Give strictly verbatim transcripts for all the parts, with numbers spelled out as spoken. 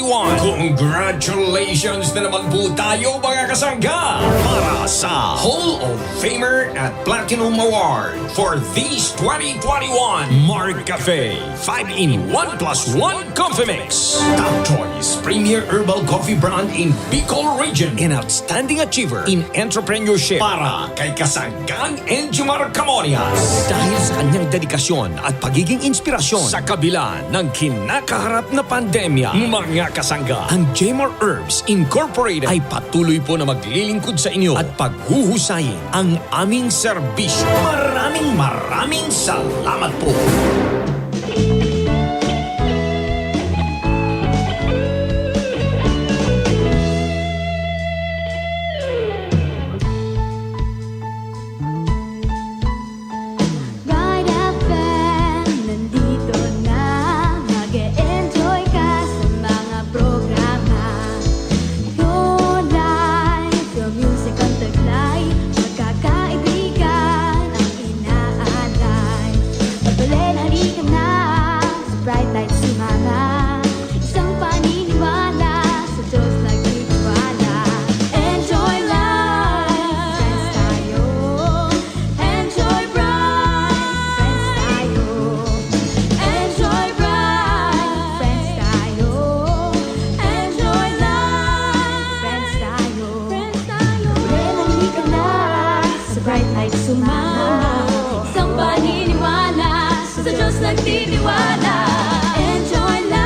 Congratulations na naman po tayo, mga kasangga, para sa Hall of Famer at Platinum Award for this twenty twenty-one Mark Cafe five-in-one plus one Coffee Mix. Top Choice Premier Herbal Coffee Brand in Bicol Region. An outstanding achiever in entrepreneurship para kay Kasanggang Enjimar Camonias. Dahil sa kanyang dedikasyon at pagiging inspirasyon sa kabila ng kinakaharap na pandemya, mga kasangga, ang Jmar Herbs Incorporated ay patuloy po na maglilingkod sa inyo at paghuhusayin ang aming serbisyo. Maraming, maraming salamat po. Bright F M, nandito na. Mag-e-enjoy ka sa mga programa. Pure life, pure music ang taglay. Magkakaibigan ang inaalay. Pagpalin, halika na. Sa Bright Light sumama. Isang paniniwala sa Diyos lagi tiwala. Enjoy life, friends tayo. Enjoy bright, friends tayo. Enjoy bright, friends tayo. Enjoy life, friends tayo. Friends tayo. Halika na sa Bright Light sumama. Isang paniniwala sa Diyos nagtitiwala. Enjoy life.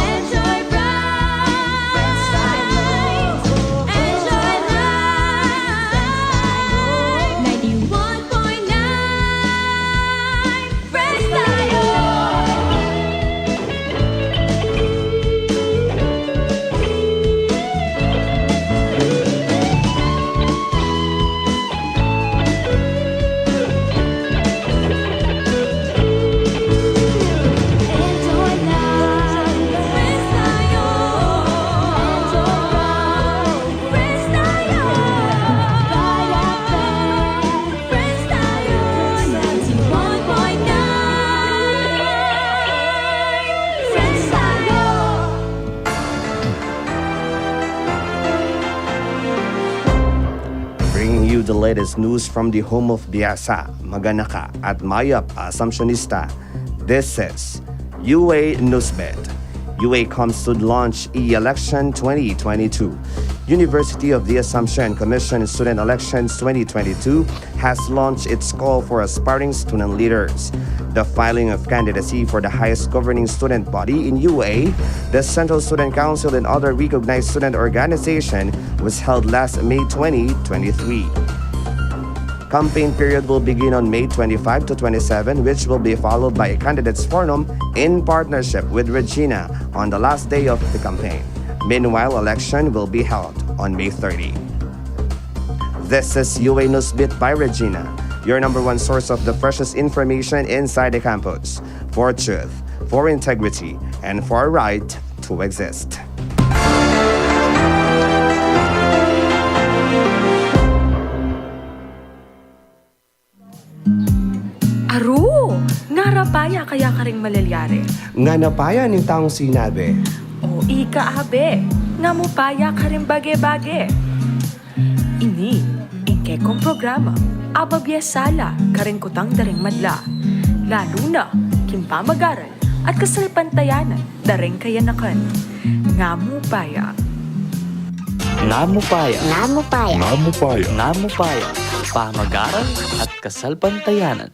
Enjoy bright. Enjoy life. Ninety-one point nine Friends tayo. Bringing you the latest news from the home of Biasa, Maganaka at Mayap a Assumptionista. This is U A Newsbeat. U A Comstud launch e-election twenty twenty-two. University of the Assumption Commission Student Elections twenty twenty-two has launched its call for aspiring student leaders. The filing of candidacy for the highest governing student body in U A, the Central Student Council and other recognized student organization, was held last May twenty twenty-three. Campaign period will begin on May twenty-five to twenty-seven, which will be followed by a candidates forum in partnership with Regina on the last day of the campaign. Meanwhile, election will be held on May thirty. This is U A Newsbeat by Regina, your number one source of the freshest information inside the campus. For truth, for integrity, and for a right to exist. Aru! Ngara paya kaya karing malalyari? Ngana paya ning taung sinabi. O ika, abe, nga mu paya karing bage-bage. Ini ing kekong programa, ababie sala karing kutang da ring madla, lalu na king pamagaral at kasalpantayanan da ring kayanakan. Nga mu paya. Nga mu paya. Nga mu paya. Nga mu paya. Nga mu paya. Pamagaral at kasalpantayanan.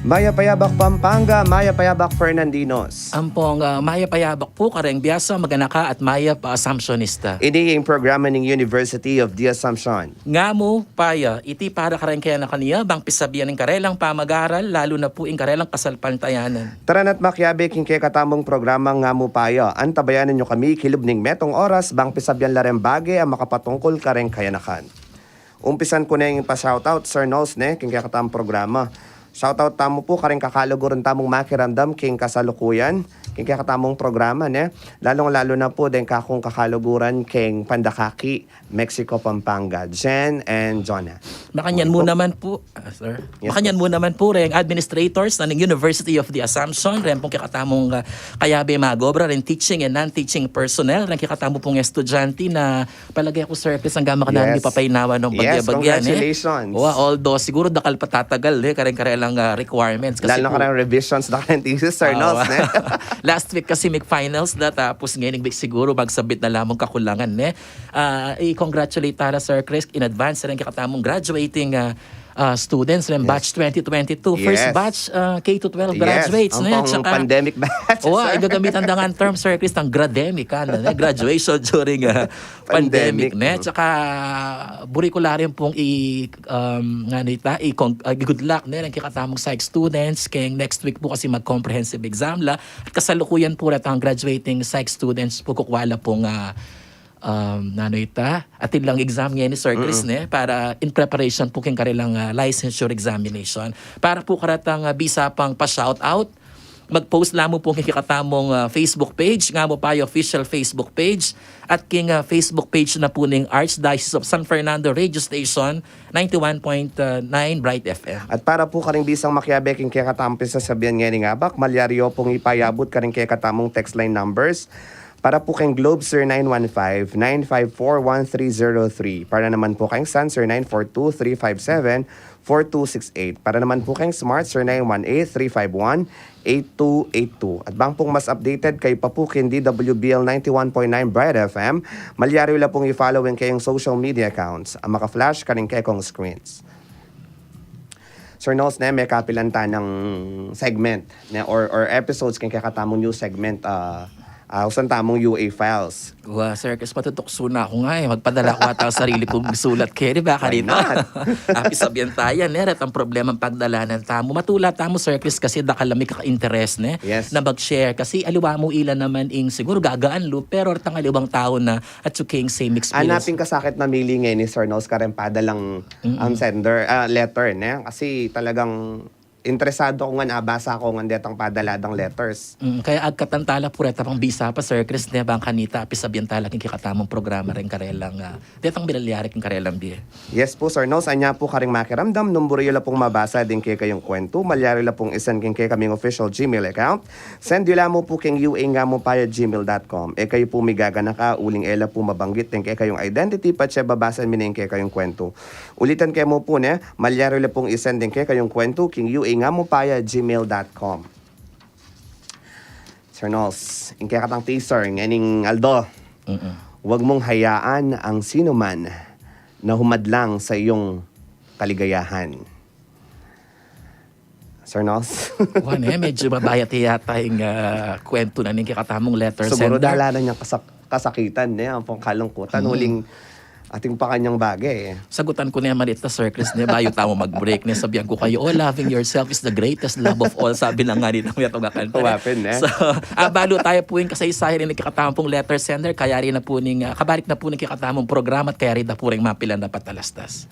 Mayap a yabak Pampanga, mayap a yabak Fernandinos. Ampong, ah, mayap a yabak pu kareng Biasa, Maganaka at Mayap a Assumptionista. Ini ing programa ning University of the Assumption. Nga mu paya, iti para kareng kayanakan ya, bang pisabian ing karelang pamagaral, lalu na pu ing karelang kasalpantayanan. Tara na't makiabe king kekatamung programa Nga mu paya. Antabayanan yu kami kilub ning metung oras, bang pisabian la reng bage a makapatungkul kareng kayanakan. Umpisan ku neng pa-shoutout, Sir Nels, ne, king kekatamung programa. Shoutout tamu pu kareng kakaluguran tamung makiramdam king kasalukuyan. king kekatamung programa, ne? Lalong-lalo na pu deng kakung kakaluguran keng Pandakaki, Mexico, Pampanga, Jen and Jonah. Makanyan mu naman pu, ah, sir. Yes, makanyan mu naman pu reng administrators na ning University of the Assumption, reng pung kekatamung, ah, kayabe mag-obra, reng teaching and non-teaching personnel, reng kekatamung pung estudyante na palage ku, Sir Chris, anggang makananu, yes, yu pa pa inawa nung, yes, bagya-bagya, ne? Congratulations. Wa, although siguru dakal pa tatagal, ne, kareng karelang, ah, requirements. Kasi lalo na pu kareng revisions, dakal ing thesis, Sir Nels, ne? Last week kasi mig-finals na, tapos ngeni siguru mag-submit na la mung kakulangan, ne? Ah, i-congratulate tala, Sir Chris, in advance, reng kekatamung graduating, ah, ah, students, reng batch twenty twenty-two, first batch, ah, K to twelve graduates, ne? Ampong pandemic batch, sir. Igagamitan da ngan term, Sir Chris, nang grademic, ano, ne? Graduation during, ah, pandemic, ne? Tsaka, buri ku la rin pung i-, um, ngana ita, i-con-, ah, good luck, ne? Reng kekatamung psych students, keng next week pu kasi mag-comprehensive exam la. At kasalukuyan pu retang graduating psych students pu, kukua la pung, ah, um, nanu ita, atin lang exam ngeni, Sir Chris, ne? Para in preparation pu keng karelang, ah, licensure examination. Para pu karetang, ah, bisa pang pa-shout out, mag-post la mu pu keng kekatamung, ah, Facebook page, nga mu pa yu official Facebook page, at keng, ah, Facebook page na pu ning Archdiocese of San Fernando Radio Station, ninety-one point nine Bright F M. At para pu karing bisang makiabe keng kekatamung pisasabian ngening abak, malyari yu pung ipayabut karing kekatamung text line numbers, para pu keng Globe, zero nine one five, nine five four, one three zero three. Para naman pu keng Sun, zero nine four two, three five seven, four two six eight. Para naman pu keng Smart, zero nine one eight, three five one, eight two eight two. At bang pung mas updated kayu pa pu keng D W B L ninety-one point nine Bright F M, malyari yu la pung i-follow ing kayung social media accounts a maka-flash karing kekong screens. Sir Nels, ne, mekapilan ta nang segment, ne, or, or episodes keng kekatamung new segment, ah, ah, ausan tamung U A files. Wa, Sir Chris, matutuksu na ku nga, e. Magpadala ku ata sarili kung sulat keni, baka dita. Why not? Apisabian taya, ne, retang problemang pagdalanan tamu. Matula tamu, Sir Chris, kasi dakal a mika-interest, ne, yes, na mag-share. Kasi aliwa mu ila naman ing siguru gagaan lub, pero retang aliwang tau na atiu keng same experience. Anapin kasakit mamili ngeni, Sir Nels, kareng padalang, um, sender, ah, letter, ne? Kasi talagang interesado ku ngan, abasa ku ngan detang padala dang letters. Mm, kaya agkatan tala pu reta pang bisa pa, Sir Chris, ne, bang kanita apisabian tala king kekatamung programa reng karelang, ah, detang milalyari king karelang bie. Yes pu, Sir Nels, anya pu karing makiramdam, numburi yu la pung mabasa ding kekayung kwentu, malyari yu la pung i-send king kekaming official Gmail account. Send yu la mu pu keng U A nga mu pa ya gmail dot com. E kayu pu migaganaka uling e la pu mabanggit ding kekayung identity patse babasan mi ne ing kekayung kwentu. Ulitan ke mu pu, ne, malyari yu la pung i-send ding kekayung kwentu king U A nga mu pa ya gmail dot com. Sir Nels, ing kekatang teaser ngening aldo. Mm-mm. Huwag mong hayaan ang sinuman na humadlang sa iyong kaligayahan. Sir Nels? Wa, ne, medyo mabayat yata ing, ah, kwentu na ning kekatamung letter sender. Siguru dalanan yang kasak-, kasakitan, ne, ampong kalungkutan, mm, uling atin pa kanyang bage, e. Sagutan ku ne man ita, Sir Chris, ne, bayu tamu mag-break, ne, sabian ku kayu, "Oh, loving yourself is the greatest love of all," sabi na ngan nitang metung a kanta, ne? Wa pin, ne? So, abalu taya pu ing kasaysayan ning kekatamung letter sender, kayari na pu ning, ah, kabalik na pu ning kekatamung programa at kayari da pu ring mapilan a patalastas.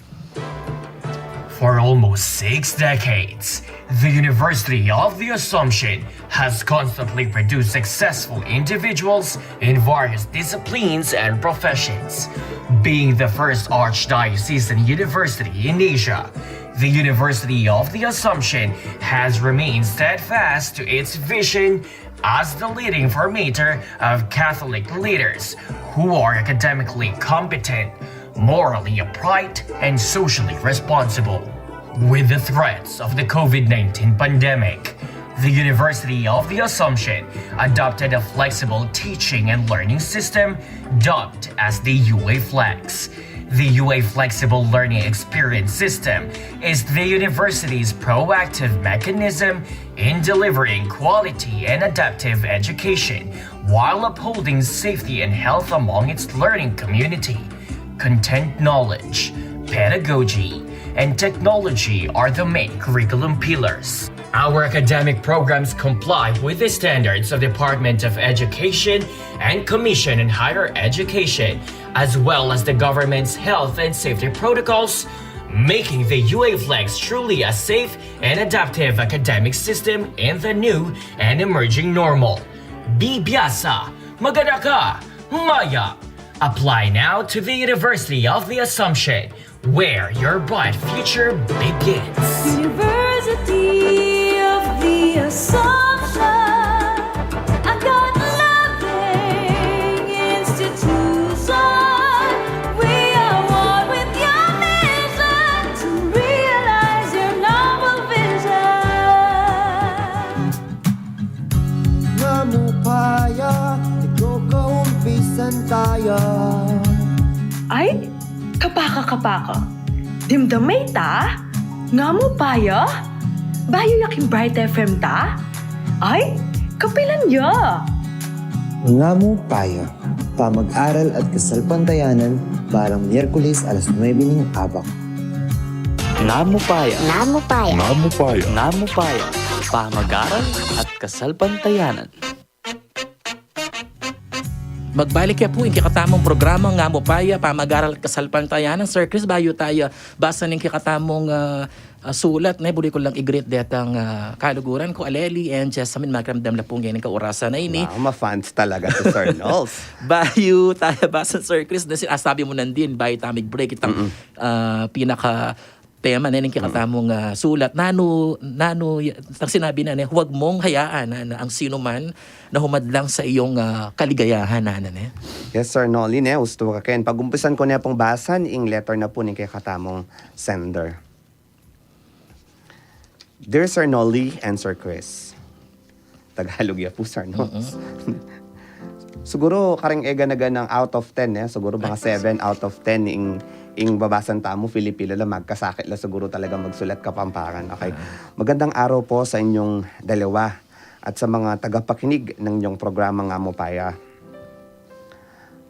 For almost six decades, the University of the Assumption has constantly produced successful individuals in various disciplines and professions. Being the first archdiocesan university in Asia, the University of the Assumption has remained steadfast to its vision as the leading formator of Catholic leaders who are academically competent, morally upright, and socially responsible. With the threats of the COVID nineteen pandemic, the University of the Assumption adopted a flexible teaching and learning system dubbed as the U A Flex. The U A Flexible Learning Experience System is the university's proactive mechanism in delivering quality and adaptive education while upholding safety and health among its learning community. Content knowledge, pedagogy, and technology are the main curriculum pillars. Our academic programs comply with the standards of Department of Education and Commission on Higher Education, as well as the government's health and safety protocols, making the U A Flex truly a safe and adaptive academic system in the new and emerging normal. Bibiasa, magana ka, maya. Apply now to the University of the Assumption, where your bright future begins. University of the Assumption, a God-loving institution. We are one with your mission to realize your noble vision. Nga mu paya, ikaw kaumpisan taya. Ay, kapaka, kapaka. Dimdam ita? Nga mu paya? Bayu ya king Bright F M ta? Ay, kapilan ya? Nga mu paya, pamag-aral at kasalpantayanan, balang Miyerkules alas nuebe ning abak. Nga mu paya. Nga mu paya. Nga mu paya. Nga mu paya. Pamag-aral at kasalpantayanan. Magbalik ya pu ing kekatamung programa, Nga mu paya, pamag-aral at kasalpantayanan. Sir Chris, bayu taya basan ing kekatamung, ah, ah, sulat, ne, buri ku lang i-greet detang, ah, kaluguran ku, Aleli and Jessamine, makiramdam la pu ngeni ing kaurasan a ini. Wow, ma-fans talaga si Sir Nols. Bayu taya basan, Sir Chris, ne, sinasabi mu nandin, bayu ta mig-break itang, ah, pinaka tema ne ning kekatamung, ah, sulat. Nanu, nanu, y-, itang sinabi na ne, huwag mong hayaan na, na ang sinuman na humadlang sa iyong, ah, kaligayahan, nanu ne? Yes, Sir Noli, ne, ustu ka ken. Pag-umpisan ku ne pung basan ing letter na pu ning kekatamung sender. Dear Sir Noli and Sir Chris, Tagalog ya pu, Sir Nols. Siguro, kareng e gana-ganang out of ten, eh. Siguro mga seven out of ten ing, ing babasan tamu, Filipino la, magkasakit la siguro talaga magsulat Kapampangan. Okay. Magandang araw po sa inyong dalawa at sa mga tagapakinig ng inyong programang Nga mu paya.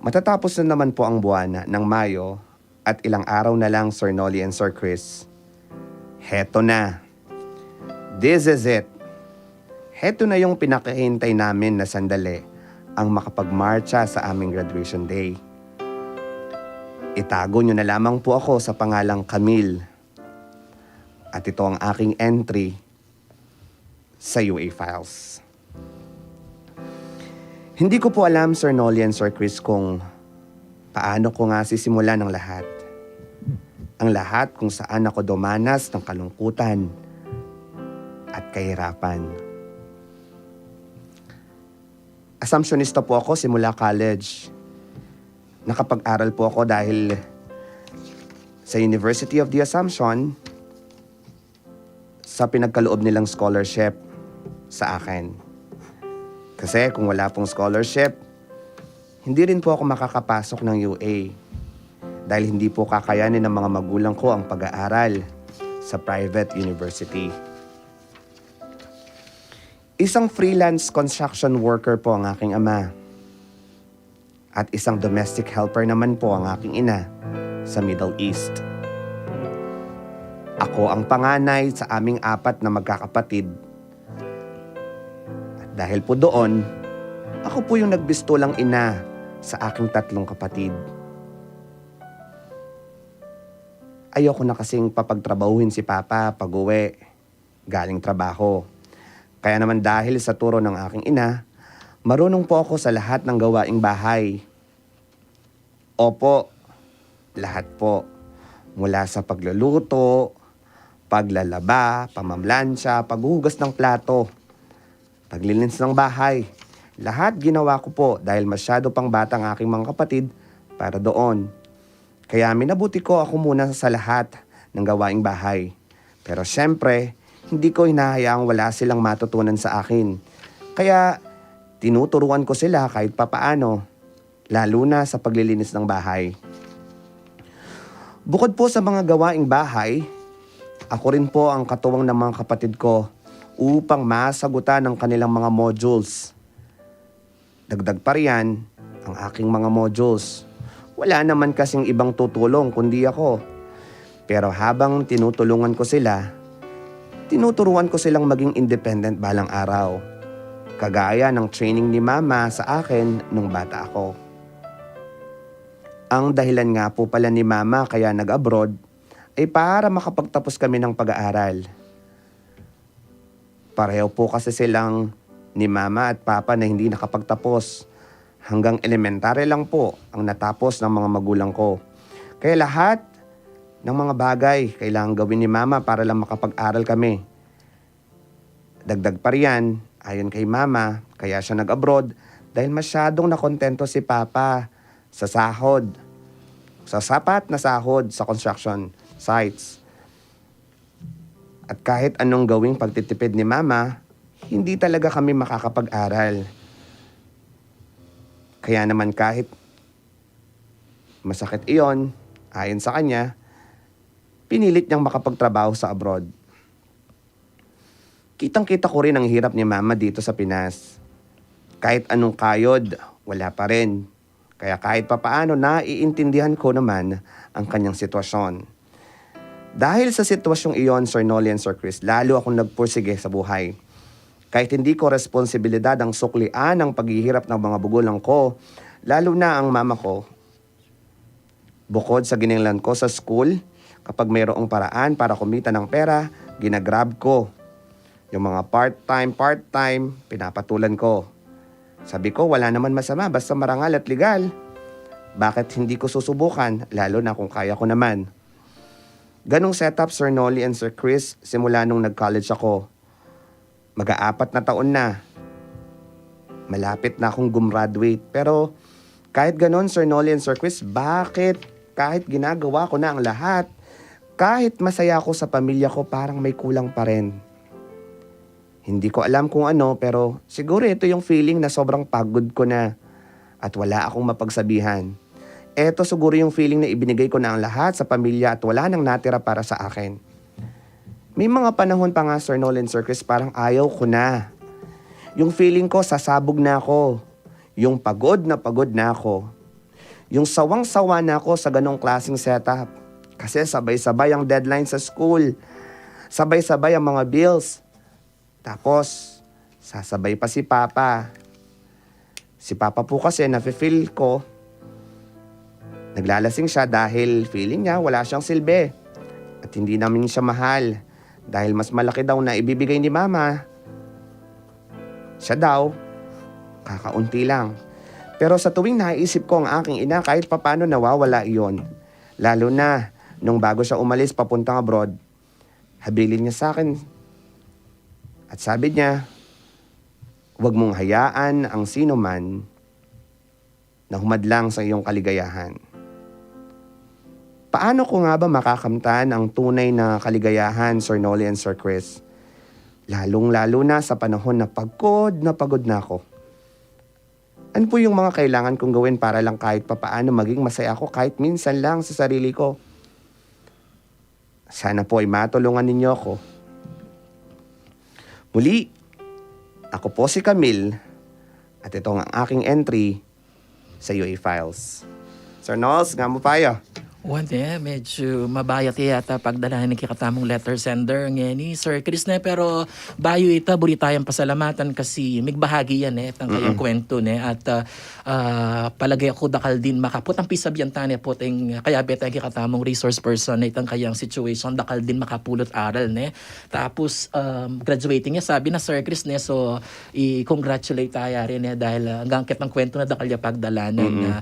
Matatapos na naman po ang buwan ng Mayo at ilang araw na lang, Sir Noli and Sir Chris. Heto na. This is it. Heto na yung pinakahintay namin na sandali, ang makapagmarcha sa aming graduation day. Itago nyo na lamang po ako sa pangalang Camille. At ito ang aking entry sa U A Files. Hindi ko po alam, Sir Noli and Sir Chris, kung paano ko nga sisimulan ang lahat. Ang lahat kung saan ako dumanas ng kalungkutan at kahirapan. Assumptionista po ako simula college. Nakapag-aral po ako dahil sa University of the Assumption, sa pinagkaloob nilang scholarship sa akin. Kasi kung wala pong scholarship, hindi rin po ako makakapasok ng U A dahil hindi po kakayanin ng mga magulang ko ang pag-aaral sa private university. Isang freelance construction worker po ang aking ama. At isang domestic helper naman po ang aking ina sa Middle East. Ako ang panganay sa aming apat na magkakapatid. At dahil po doon, ako po yung nagbistulang ina sa aking tatlong kapatid. Ayoko na kasing papagtrabahuhin si Papa pag-uwi galing trabaho. Kaya naman, dahil sa turo ng aking ina, marunong po ako sa lahat ng gawaing bahay. Opo, lahat po. Mula sa pagluluto, paglalaba, pamamlansya, paghuhugas ng plato, paglilinis ng bahay. Lahat ginawa ko po dahil masyado pang bata ang aking mga kapatid para doon. Kaya minabuti ko ako muna sa lahat ng gawaing bahay. Pero siyempre, hindi ko hinahayaang wala silang matutunan sa akin. Kaya tinuturuan ko sila kahit papaano, lalo na sa paglilinis ng bahay. Bukod po sa mga gawaing bahay, ako rin po ang katuwang ng mga kapatid ko upang masagutan ang kanilang mga modules. Dagdag pa riyan, ang aking mga modules. Wala naman kasing ibang tutulong kundi ako. Pero habang tinutulungan ko sila, tinuturuan ko silang maging independent balang araw. Kagaya ng training ni Mama sa akin nung bata ako. Ang dahilan nga po pala ni Mama kaya nag-abroad ay para makapagtapos kami ng pag-aaral. Pareho po kasi silang ni Mama at Papa na hindi nakapagtapos. Hanggang elementarya lang po ang natapos ng mga magulang ko. Kaya lahat ng mga bagay kailangang gawin ni Mama para lang makapag-aral kami. Dagdag pa riyan, ayon kay Mama, kaya siya nag-abroad dahil masyadong nakontento si Papa sa sahod, sa sapat na sahod sa construction sites. At kahit anong gawing pagtitipid ni Mama, hindi talaga kami makakapag-aral. Kaya naman kahit masakit iyon, ayon sa kanya, pinilit niyang makapagtrabaho sa abroad. Kitang-kita ko rin ang hirap ni Mama dito sa Pinas. Kahit anong kayod, wala pa rin. Kaya kahit papaano, naiintindihan ko naman ang kanyang sitwasyon. Dahil sa sitwasyong iyon, Sir Nolly and Sir Chris, lalo akong nagpursige sa buhay. Kahit hindi ko responsibilidad ang suklian ng paghihirap ng mga magulang ko, lalo na ang mama ko. Bukod sa gininglan ko sa school, kapag mayroong paraan para kumita ng pera, ginagrab ko. Yung mga part-time, part-time, pinapatulan ko. Sabi ko, wala naman masama, basta marangal at legal. Bakit hindi ko susubukan, lalo na kung kaya ko naman? Ganong setup, Sir Nolly and Sir Chris, simula nung nag-college ako. Mag-aapat na taon na. Malapit na akong gumraduate. Pero kahit ganon, Sir Nolly and Sir Chris, bakit kahit ginagawa ko na ang lahat, kahit masaya ako sa pamilya ko, parang may kulang pa rin? Hindi ko alam kung ano, pero siguro ito yung feeling na sobrang pagod ko na at wala akong mapagsabihan. Eto siguro yung feeling na ibinigay ko na ang lahat sa pamilya at wala nang natira para sa akin. May mga panahon pa nga, Sir Nolly and Sir Chris, parang ayaw ko na. Yung feeling ko, sasabog na ako. Yung pagod na pagod na ako. Yung sawang-sawa na ako sa ganong klaseng setup. Kasi sabay-sabay ang deadline sa school. Sabay-sabay ang mga bills. Tapos, sasabay pa si Papa. Si Papa po kasi, nafe-feel ko, naglalasing siya dahil feeling niya wala siyang silbi. At hindi namin siya mahal dahil mas malaki daw na ibibigay ni Mama. Siya daw, kakaunti lang. Pero sa tuwing naisip ko ang aking ina, kahit papano nawawala iyon. Lalo na nung bago siya umalis papuntang abroad, habilin niya sa akin. At sabi niya, "Huwag mong hayaan ang sino man na humadlang sa iyong kaligayahan." Paano ko nga ba makakamtan ang tunay na kaligayahan, Sir Nolly and Sir Chris? Lalong-lalo na sa panahon na pagod na pagod na ako. Ano po yung mga kailangan kong gawin para lang kahit papaano maging masaya ako kahit minsan lang sa sarili ko? Sana po ay matulungan ninyo ako. Muli, ako po si Camille at ito ang aking entry sa U A Files. Sir Nols, nga mu payo? Wan, e, medyo mabayat ya yata pagdalanan ning kekatamung letter sender ngeni, Sir Chris, ne, pero bayu ita, buri tayang pasalamatan kasi migbahagi ya, ne, itang kayang kwentu, ne, at, ah, ah, palagay ku dakal din makaput ang pisabyan ta, ne, pota ing kayabe tang kekatamung resource person, ne, itang kayang situation, dakal din makapulut aral, ne. Tapus, um, graduating ya, sabi na, Sir Chris, ne, so, i-congratulate taya rin, ne, dahil, ah, anggang ketang kwentu na dakal ya pagdalanan na,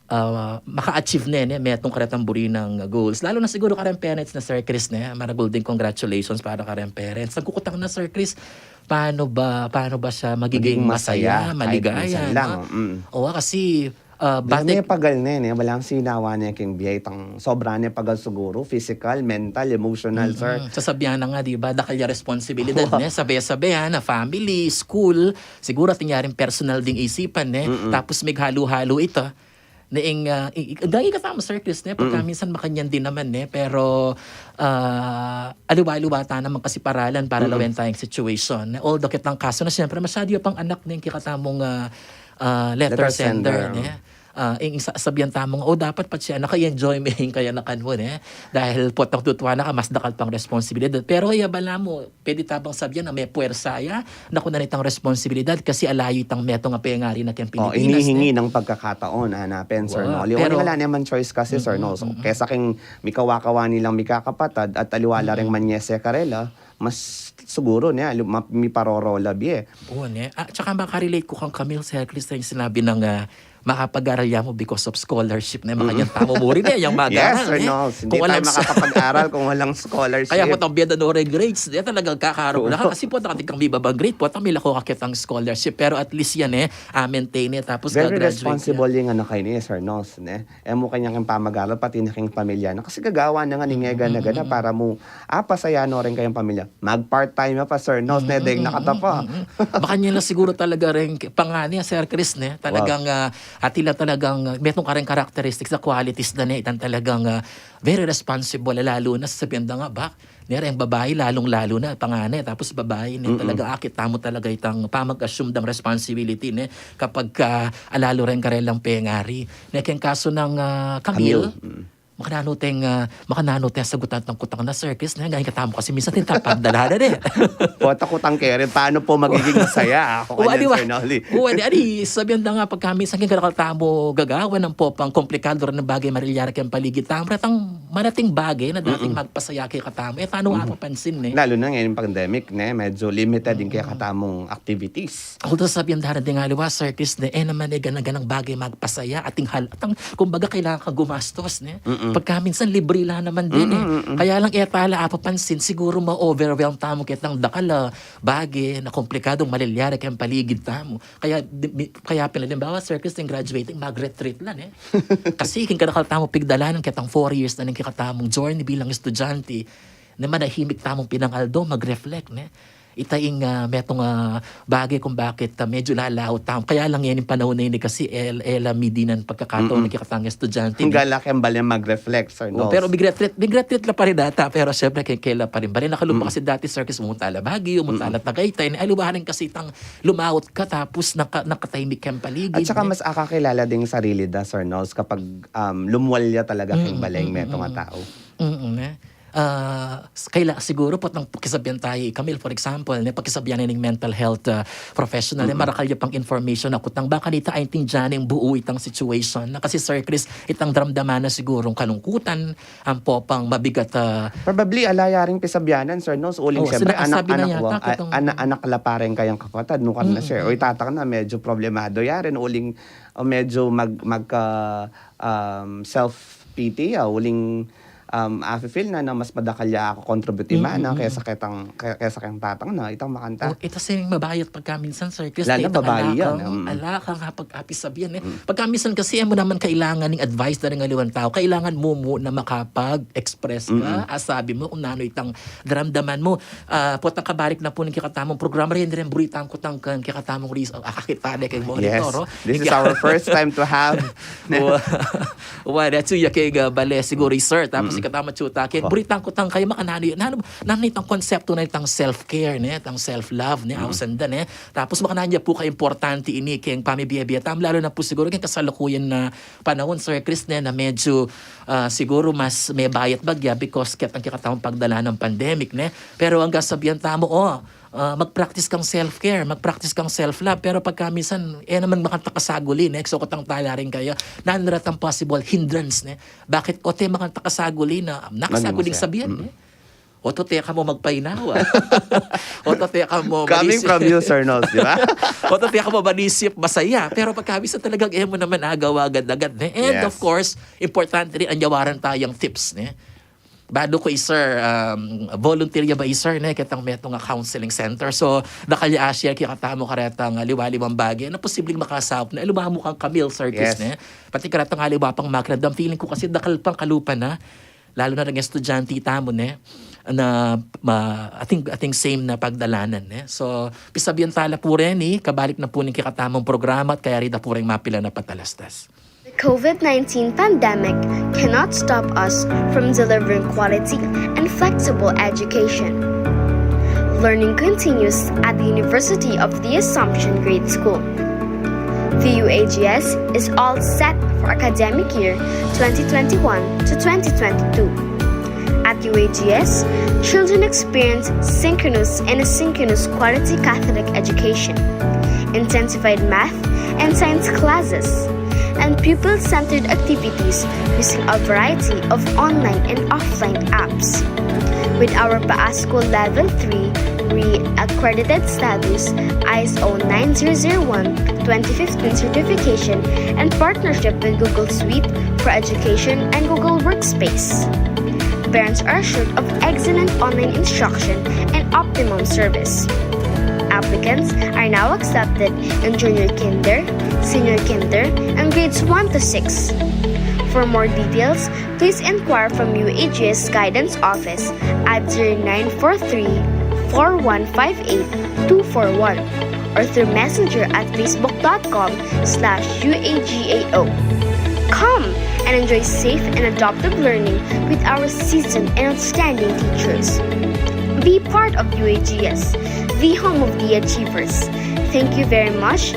ah, maka-achieve ne, ne, metung karetang buri nang goals. Lalo na siguru kareng parents na, Sir Chris, ne, maragul ding congratulations para kareng parents. Nagkukutang na, Sir Chris, paano ba, paano ba siya magiging masaya, maligaya, no? Maging masaya, kahit minsan lang, mm. Oo, kasi, ah, batik- Dami pagal ne, ne, walang sinawa ne king bie, itang sobra ne pagal siguru, physical, mental, emotional, sir. Mm-mm. Sasabian na nga, di ba, dakal ya responsibilidad, ne, sabe-sabe, ha, na family, school, siguru atin ya ring personal ding isipan, ne, tapus mighalu-halu ita. Ne ing, ah, i-, i-, dagi ka tama, Sir Chris, ne? Pagka minsan makanyan din naman, ne? Pero, ah, aliwa-aliwa ta naman kasi paralan para lawen tayang situation, ne? Although ketang kasu na, siyempre, masyadu ya pang anak ne ing kekatamung, ah, ah, letter sender, ne? Ah, ing sa-, sabian tamung, "O, dapat patse anak ka, i-enjoy me ing kayanakan mu, ne? Dahil potang tutuwa na ka, mas dakal pang responsibilidad." Pero, ya bala mu, pwede ta bang sabian na mepuwersa ya na kunan itang responsibilidad kasi alayu itang metung a pengari na keng Pilipinas, inihingi nang pagkakataon, hanapin, Sir Nolly. Wala ne man choice kasi, Sir Nolly. So, kesa keng mikawa-kawa nilang mikakapatad at aliwa la reng manyese karela, Mas siguro ne, alu-, ma-, miparorola bie. Oo, ne? Ah, tsaka makarelate ku kang Camille, Sir Chris, yung sinabi nang, ah, makapag-aral ya mu because of scholarship, ne? Makanyan tamu mu rin, ne? Yung mag-aral, ne? Yes, Sir Nolls. Hindi tayo makakapag-aral kung walang scholarship. Kaya potang beda no rin grades, ne? Talagang kakarog na ka. Kasi potang atin kang bibabang grade, potang milako ka kitang scholarship. Pero at least yan, ne? Ah, maintain, ne? Tapos very responsible yung ano kayo ni Sir Nolls, ne? E mu kanya keng pamag-aral, pati na keng pamilya na. Kasi gagawa na nga ning egana-gana para mu, ah, pasaya no rin kayang pamilya. Mag-part-time pa, Sir Nolls, ne, deng nakatapa. Makanyan na siguro talaga rin, pangani, Sir Chris, ne? Talagang, ah, atila talagang, ah, metung kareng characteristics na qualities da, ne? Itang talagang, ah, very responsible, lalo na sasabihan da nga, ba? Ne, reng babai, lalung-lalo na, pangani, tapos babai, ne? Talagang akit tamu talaga itang pamag-assume dang responsibility, ne? Kapag, ah, alalu reng karelang pengari. Ne, keng kaso nang, ah, Camille, makananu teng, ah, makananu teng sagutan tang kutang na, Sir Chris, ne? Ganyan katamu kasi minsan tintapagdala na, ne? Pota kutang keren, paano po magiging masaya? Ako kanyan, Sir Nolly. Uwa, di, adi, sabihan da nga pagka minsan keng kadakal tamu gagawan nang popang komplikado rin nang bagay marilyari keng paligid tamu. Retang marating bagay na dating magpasaya keng katamu. E tanu apapansin, ne? Lalo na ngayong pandemic, ne? Medyo limited yung keng katamung activities. Although sabihan da rin ding aliwa, Sir Chris, ne, e naman e gana-ganang bagay magpasaya, ating hal-, atang, kumbaga, kailangan kang gumastos, ne? Pagka minsan libre la naman din, e. Kaya lang e tala apapansin, siguro ma-overwhelm tamu ketang dakal a bagay na komplikadong malilyari keng paligid tamu. Kaya, di, mi-, kaya pin alimbawa, Sir Chris, ding graduating, mag-retreat la, ne? Kasi keng kadakal tamu pigdalanan ketang four years na ning kekatamung journey bilang estudyante, ne, manahimik tamung pinangaldo, mag-reflect, ne? Ita ing, ah, metung, ah, bagay kung bakit, ah, medyo lalaut tamu. Kaya lang yan ing panaun na ini kasi e la, e la midinan pagkakataun ning kekatang estudyante, ne? Gala keng bale mag-reflect, Sir Nolls. Pero mig-retreat, mig-retreat la pa rin ata. Pero syempre, keng kela pa rin. Bale, nakalupa kasi dati, Sir Chris, munta la Baguio, munta la Tagaytay, ne? Aliwa rin kasi itang lumaut ka, tapos naka-, nakatahimik keng paligid, ne? At saka mas akakilala ding sarili da, Sir Nolls, kapag, um, lumwalya talaga keng bale ing metung a tau. Mm, ne? Ah, s-, kaila-, siguro potang pakisabian tamu, Camille, for example, ne, pakisabian na ning mental health, ah, professional, ne, marakal ya pang information a kutang, baka nita aintindian neng buu itang situation na. Kasi, Sir Chris, itang daramdaman na sigurung kalungkutan, ampo pang mabigat, ah. Probably, ala ya ring pisabianan, Sir Nolls, uling siyempre, anak, anak la pa rin kayang kapatad, nukar na, sir. O, i tatang na, medyo problemado ya rin, uling, o, medyo mag-, magka, um, self-pity, ah, uling, um, afi-feel na, na mas madakal ya aku contribute imana kesa ketang, ke-, kesa keng tatang na, itang makanta. O, ita sing mabayat pagka minsan, Sir Chris, lalo na babai yan, ala kang, ala kang kapag-api sabian, e. Pagka minsan kasi, e mu naman kailangan ning advice da ring aliwang tau, kailangan mu muna makapag-express ka, asabi mu kung nanu itang daramdaman mu. Ah, potang kabalik na pu ning kekatamung programa, reni rin buri tang kutang keng kekatamung ris-, ah, akakit tane keng monitor, o. This is our first time to have. Wa-, wa, that's ya keng, ah, bale siguro, sir. Tapos ikatamu atyu ta keng buri tang kutang kaya makananu, nanu, nanu itang konsepto na itang self-care, ne? Itang self-love, ne? Ausan da, ne? Tapos makananu ya pu kaimportante ini keng pamibie-bie tamu, lalo na pu siguro keng kasalukuyan a panaun, Sir Chris, ne, na medyo, ah, siguro mas mebayat bagya because ketang kekatamung pagdalan nang pandemic, ne? Pero anggang sabian tamu, o, ah, mag-practice kang self-care, mag-practice kang self-love. Pero pagka minsan, e naman makanta kasaguli, ne? So, kutang tala rin kaya, nanu retang possible hindrance, ne? Bakit o't e makanta kasaguli na, nakasaguling sabian, ne? O't o't e ka mu magpainawa. O't o't e ka mu manisip. Coming from you, Sir Nolls, di ba? O't o't e ka mu manisip masaya. Pero pagka minsan talagang e mu naman agawa agad-agad, ne? And of course, importante rin, anyawaran tayang tips, ne? Balu ku, sir, um, volunteer ya ba, sir, ne, ketang metung a counseling center. So, dakal ya a-share kekatamu karetang, ah, liwa-liwang bage na posibleng makasaup na aliwa mu kang Camille, Sir Chris, ne? Pati karetang aliwa pang makiramdam, feeling ku kasi dakal pang kalupa na. Lalo na ring estudyante tamu, ne, na, ma-, ating, ating same na pagdalanan, ne. So, pisabian tala pu reni, kabalik na pu ning kekatamung programa at kayari da pu ring mapilan a patalastas. The COVID nineteen pandemic cannot stop us from delivering quality and flexible education. Learning continues at the University of the Assumption Grade School. The U A G S is all set for academic year twenty twenty-one to twenty twenty-two. At U A G S, children experience synchronous and asynchronous quality Catholic education, intensified math and science classes, and pupil-centered activities using a variety of online and offline apps. With our PASCO Level three RE accredited status, ISO nine zero zero one twenty fifteen certification, and partnership with Google Suite for Education and Google Workspace, parents are assured of excellent online instruction and optimum service. Applicants are now accepted in junior kinder, senior kinder, and grades one to six. For more details, please inquire from U A G S Guidance Office at zero nine four three, four one five eight, two four one or through messenger at facebook dot com slash U A G A O. Come and enjoy safe and adaptive learning with our seasoned and outstanding teachers. Be part of U A G S, the home of the achievers. Thank you very much.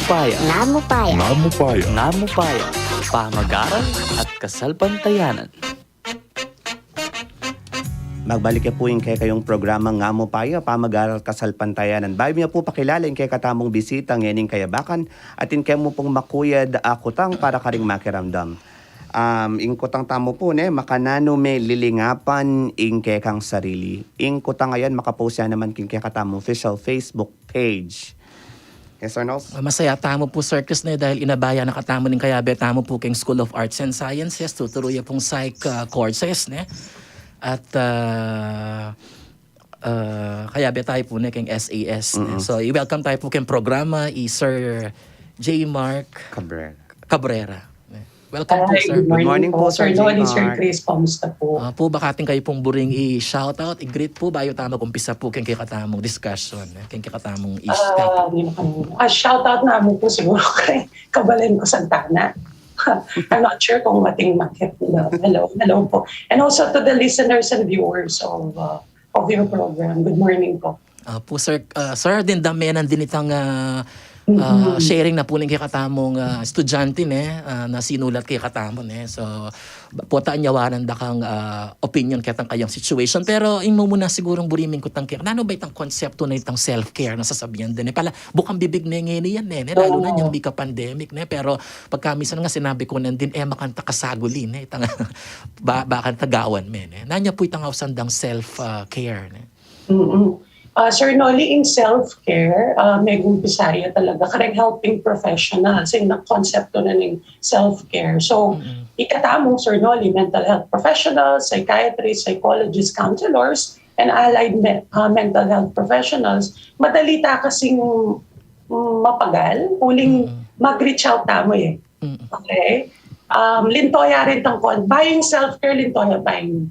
Upaya. Ngamupaya. Ngamupaya. Ngamupaya. Pamag-aral at kasalpantayanan. Magbalik ya pu ing kekayung programa Ngamupaya, Pamag-aral Kasalpantayanan. Bayu mi ya pu pakilala ing kekatamung bisita ngening kayabakan, atin ke mu pung makuyad a kutang para karing makiramdam. Um, ing kutang tamu pu, ne, makananu me lilingapan ing kekang sarili. Ing kutang a yan makapost ya naman king kekatamung official Facebook page. Yes or no? Ah, masaya tamu pu, Sir Chris, ne, dahil inabaya na katamu ning kayabe tamu pu king School of Arts and Sciences, tuturu ya pung psych, ah, courses, ne? At, ah, ah, kayabe tayu pu, ne, king S A S, ne? Mm-mm. So, i-welcome tayu pu king programa i Sir J Mark Cabrera. Cabrera, ne? Welcome po, sir. Hi, good morning po, Sir Noli, Sir Chris, kamusta po? Ah, po, baka atin kayu pung buring i-shoutout, i-greet po, bayu tamu mag-umpisa po keng kekatamung discussion, eh, keng kekatamung issue topic. Ah, yun ang, ah, shoutout namu po siguro kay Kabalen ko Santana. I'm not sure kung mating makit. Hello, hello po. And also to the listeners and viewers of, uh, of your program. Good morning po. Ah, po, sir. Ah, sir, din dame nang din itang, ah, ah, sharing na po ning kekatamung, ah, estudyante, ne, ah, na sinulat kekatamu, ne. So, ba-, pota anyawanan da kang, ah, opinion ketang kayang situation. Pero ing mumuna sigurung buri ming kutang ke, nanu ba itang konsepto na itang self-care na sasabian da, ne? Pala, bukang bibig ne ngeni yan, ne, ne? Lalu na nyang bika pandemic, ne? Pero pagka minsan nga sinabi ko nandin, e, makanta kasaguli, ne? Itang ba-, bakanta gawan me, ne? Nanu ya pu itang ausan dang self, ah, care, ne? Mm-mm. Ah, Sir Noli, ing self-care, ah, megumpisa ya talaga kareng helping professionals, ing konsepto na ning self-care. So, ikatamu, Sir Noli, mental health professionals, psychiatrists, psychologists, counselors, and allied me-, ah, mental health professionals, madali ta kasing, mm, mapagal uling mag-reach out tamu, eh. Okay? Um, linto ya rin tang kon-, ba ing self-care, linto ya pa ing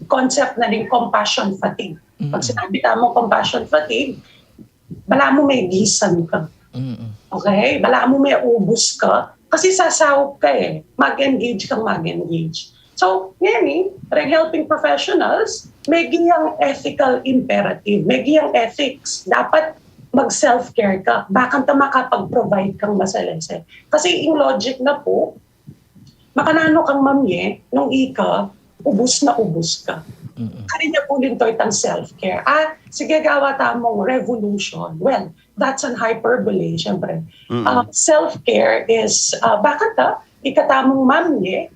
concept na ning compassion fatigue. Pag sinabi tamung compassion fatigue, balamu megisan ka. Okay? Balamu meubus ka. Kasi sasaup ka, eh. Mag-engage kang mag-engage. So, ngeni, reng helping professionals, megi yang ethical imperative, megi yang ethics, dapat mag-self-care ka. Bakanta makapag-provide kang masalese. Kasi ing logic na pu, makananu kang mamye nung ika ubus na ubus ka. Karin ya pu linto itang self-care. Ah, sige, gawa tamung revolution. Well, that's an hyperbole, syempre. Ah, self-care is, ah, bakanta, ika tamung mamye,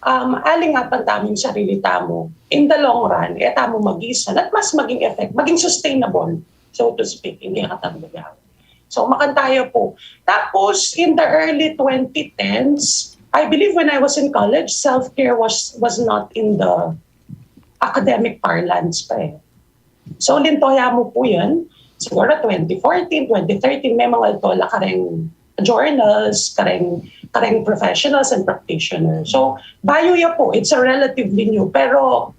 um, alingapan tamu ing sarili tamu, in the long run, e tamu magisan at mas maging effect, maging sustainable, so to speak, ing kekatang gagawan. So, makanyan ya pu. Tapos, in the early twenty tens, I believe when I was in college, self-care was was not in the academic parlance pa e. So, linto ya mu pu yan. Siguro twenty fourteen, twenty thirteen, memangalto la kareng journals, kareng, kareng professionals and practitioners. So, bayu ya pu, it's a relatively new, pero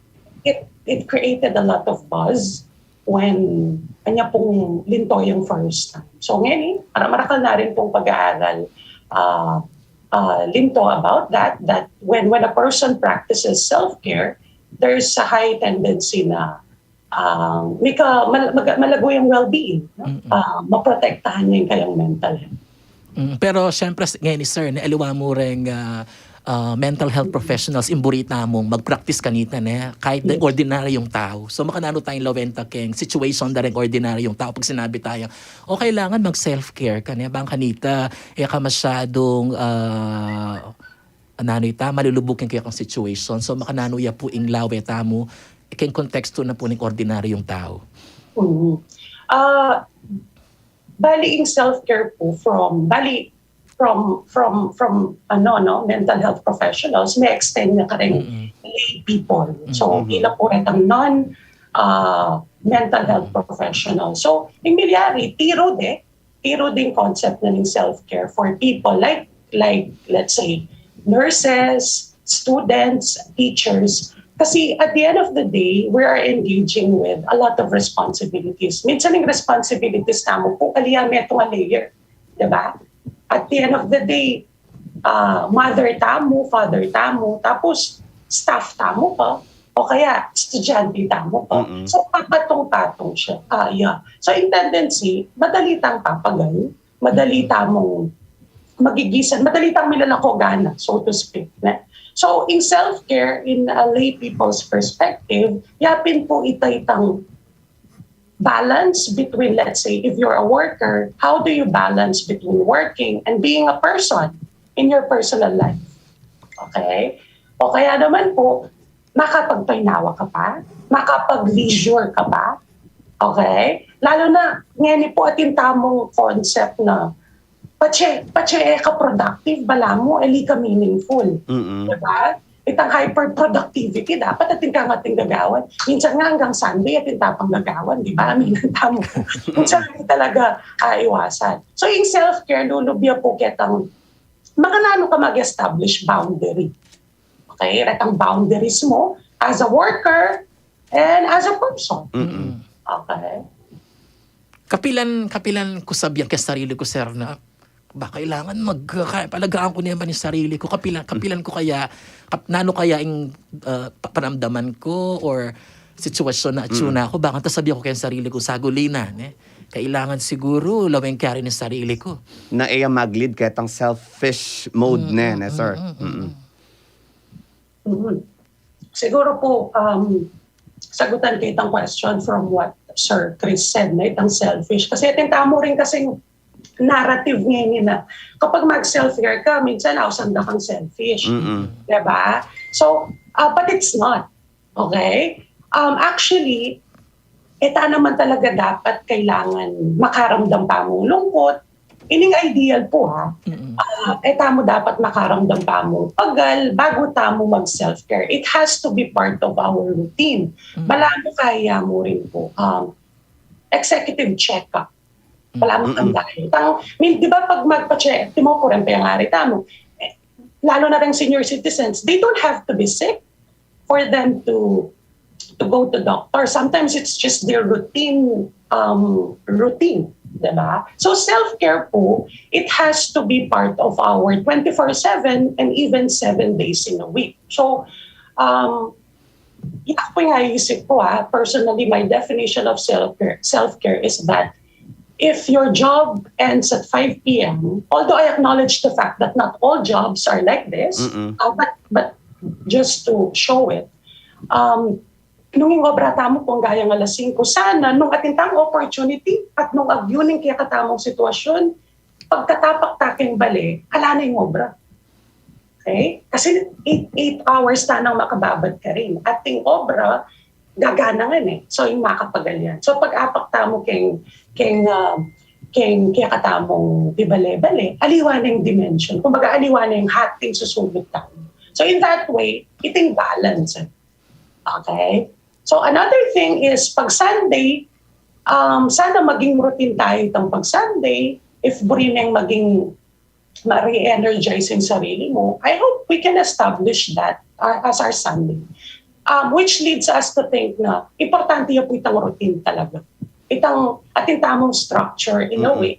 it it created a lot of buzz when kanya pung linto yang first time. So, ngeni, marami-rami na rin pung pag-aaral, ah, ah, linto about that, that when, when a person practices self-care, there's a high tendency na, ah, mika-, mal-, mag-, malago yung well-being, no? Mm-mm. Ah, maprotektahan niya yung kayang mental health. Mm, pero siyempre, s-, ngeni, sir, ne, aliwa mu reng, ah, ah, mental health professionals, ing buri tamung mag-practice kanita, ne, kahit da-, yes, ordinaryung tau. So, makananu tayang lawen ta keng situation da reng ordinaryung tau pag sinabi taya, o, kailangan mag-self-care ka, ne, bang kanita, e ka masyadung, ah, nanu ita, malulubuk ing kekang situation. So, makananu ya pu ing lawen tamu keng kontekstu na pu ning ordinaryung tau? Mm. Ah, bali ing self-care pu from, bali from, from, from, ano, no, mental health professionals, may extend na kareng, mm-mm, lay people. So, mm-mm, ila pu retang non, ah, mental health professionals. So, ing milyari, tiru de, tiru ding concept na ning self-care for people like, like, let's say, nurses, students, teachers. Kasi at the end of the day, we are engaging with a lot of responsibilities. Minsan ing responsibilities tamu pu, ali ya metung a layer, di ba? At the end of the day, ah, mother tamu, father tamu, tapos staff tamu pa, o kaya estudyante tamu pa. Mm-mm. So, papatung-patung siya. Ah, yeah. So, in tendency, madali tang papagal, madali tamung magigisan, madali tang milalako gana, so to speak, ne? So, in self-care, in a lay people's perspective, yapin pu ita itang balance between, let's say, if you're a worker, how do you balance between working and being a person in your personal life? Okay? O kaya naman po, makapagpainawa ka pa? Makapag-leisure ka pa? Okay? Lalo na, ngeni po atin tamung concept na, patse, patse e ka productive, balamu, e ali ka meaningful. Mm-mm. Diba? Itang hyperproductivity, dapat atin kang atin gagawan. Minsan nga hanggang Sunday, atin ta pang gagawan, di ba? Aminan tamu. Minsan hindi talaga aiwasan. So, ing self-care, lulubya pu ketang, makananu ka mag-establish boundary. Okay? Retang boundaries mo as a worker and as a person. Mm-mm. Okay? Kapilan, kapilan ku sabian keng sarili ku, sir, na ba kailangan mag-, ka-, palagaan ku naman ing sarili ku. Kapilan, kapilan ku kaya, kap-, nanu kaya ing, ah, pa-, panamdaman ku or sitwasyon na atsu na ku, bakanta sabian ku keng sarili ku, saguli na, ne? Kailangan siguru lawen ku ya rin ing sarili ku. Na e ya mag-lead ketang selfish mode, ne, ne, sir? Mm, mm, mm, mm. Mhm. Siguro po, um, sagutan ko itang question from what Sir Chris said, na itang selfish. Kasi atin tamu rin kasing narrative ngeni na kapag mag-self-care ka, minsan ausan da kang selfish. Mm-mm. Diba? So, uh, but it's not. Okay? Um, actually, e ta naman talaga dapat kailangan makaramdam pa mung lungkot. Ining ideal po, ha. Mm-mm. Ah, e tamu dapat makaramdam pa mung pagal bago tamu mag-self-care. It has to be part of our routine. Mm. Balamu kaya mu rin po, um, executive check-up. Balamu, mm-mm, kang diet. Ang, I mean, di ba pag magpa-check, timo, kurang pa yung ari tamu. Eh, lalo na rin senior citizens, they don't have to be sick for them to to go to doctor. Sometimes it's just their routine, um, routine, diba? So self-care po, it has to be part of our twenty-four seven and even seven days in a week. So, um, yan po yung naisip ko, ah. Personally, my definition of self-care, self-care is that if your job ends at five p m, although I acknowledge the fact that not all jobs are like this, mm-mm, uh, but, but just to show it, um, nung ing obra tamu pung gayang alas singko, sana nung atin tang opportunity at nung agyu ning kekatamung sitwasyon, pagkatapak ta keng bale, ala na ing obra. Okay? Kasi eight, eight hours tanang makababad karin. Ating obra, gagana ngan e. So, ing makapagal yan. So, pag-apak tamu keng, keng, ah, keng kekatamung pibale-bale, aliwa na ing dimension. Kumbaga, aliwa na ing hating susubut tamu. So, in that way, iting balance. Okay? So, another thing is, pag Sunday, um, sana maging routine tayo itang pag Sunday. If buri neng maging ma-re-energize ing sarili mu, I hope we can establish that, uh, as our Sunday. Um, which leads us to think na importante ya pu itang routine talaga. Itang, atin tamung structure in a way.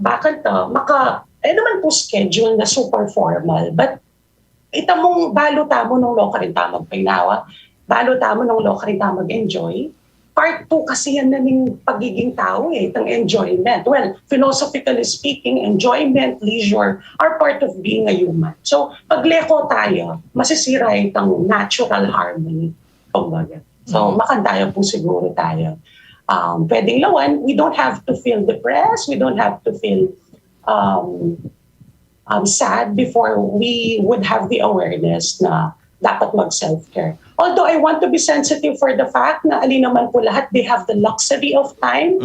Bakanta, maka, e naman pu schedule na super formal, but ita mung balu tamu nung loka rin tamu magpainawa, balu tamu nung loka rin tamu mag-enjoy. Part pu kasi yan na ning pagiging tau e, itang enjoyment. Well, philosophically speaking, enjoyment, leisure are part of being a human. So, pag leko tayo, masisira itang natural harmony. Kumbaga. So, makanta ya pu siguro tayo. Um, pwedeng lawan, we don't have to feel depressed, we don't have to feel um, um, sad before we would have the awareness na dapat mag-self-care. Although I want to be sensitive for the fact na ali naman pu lahat, they have the luxury of time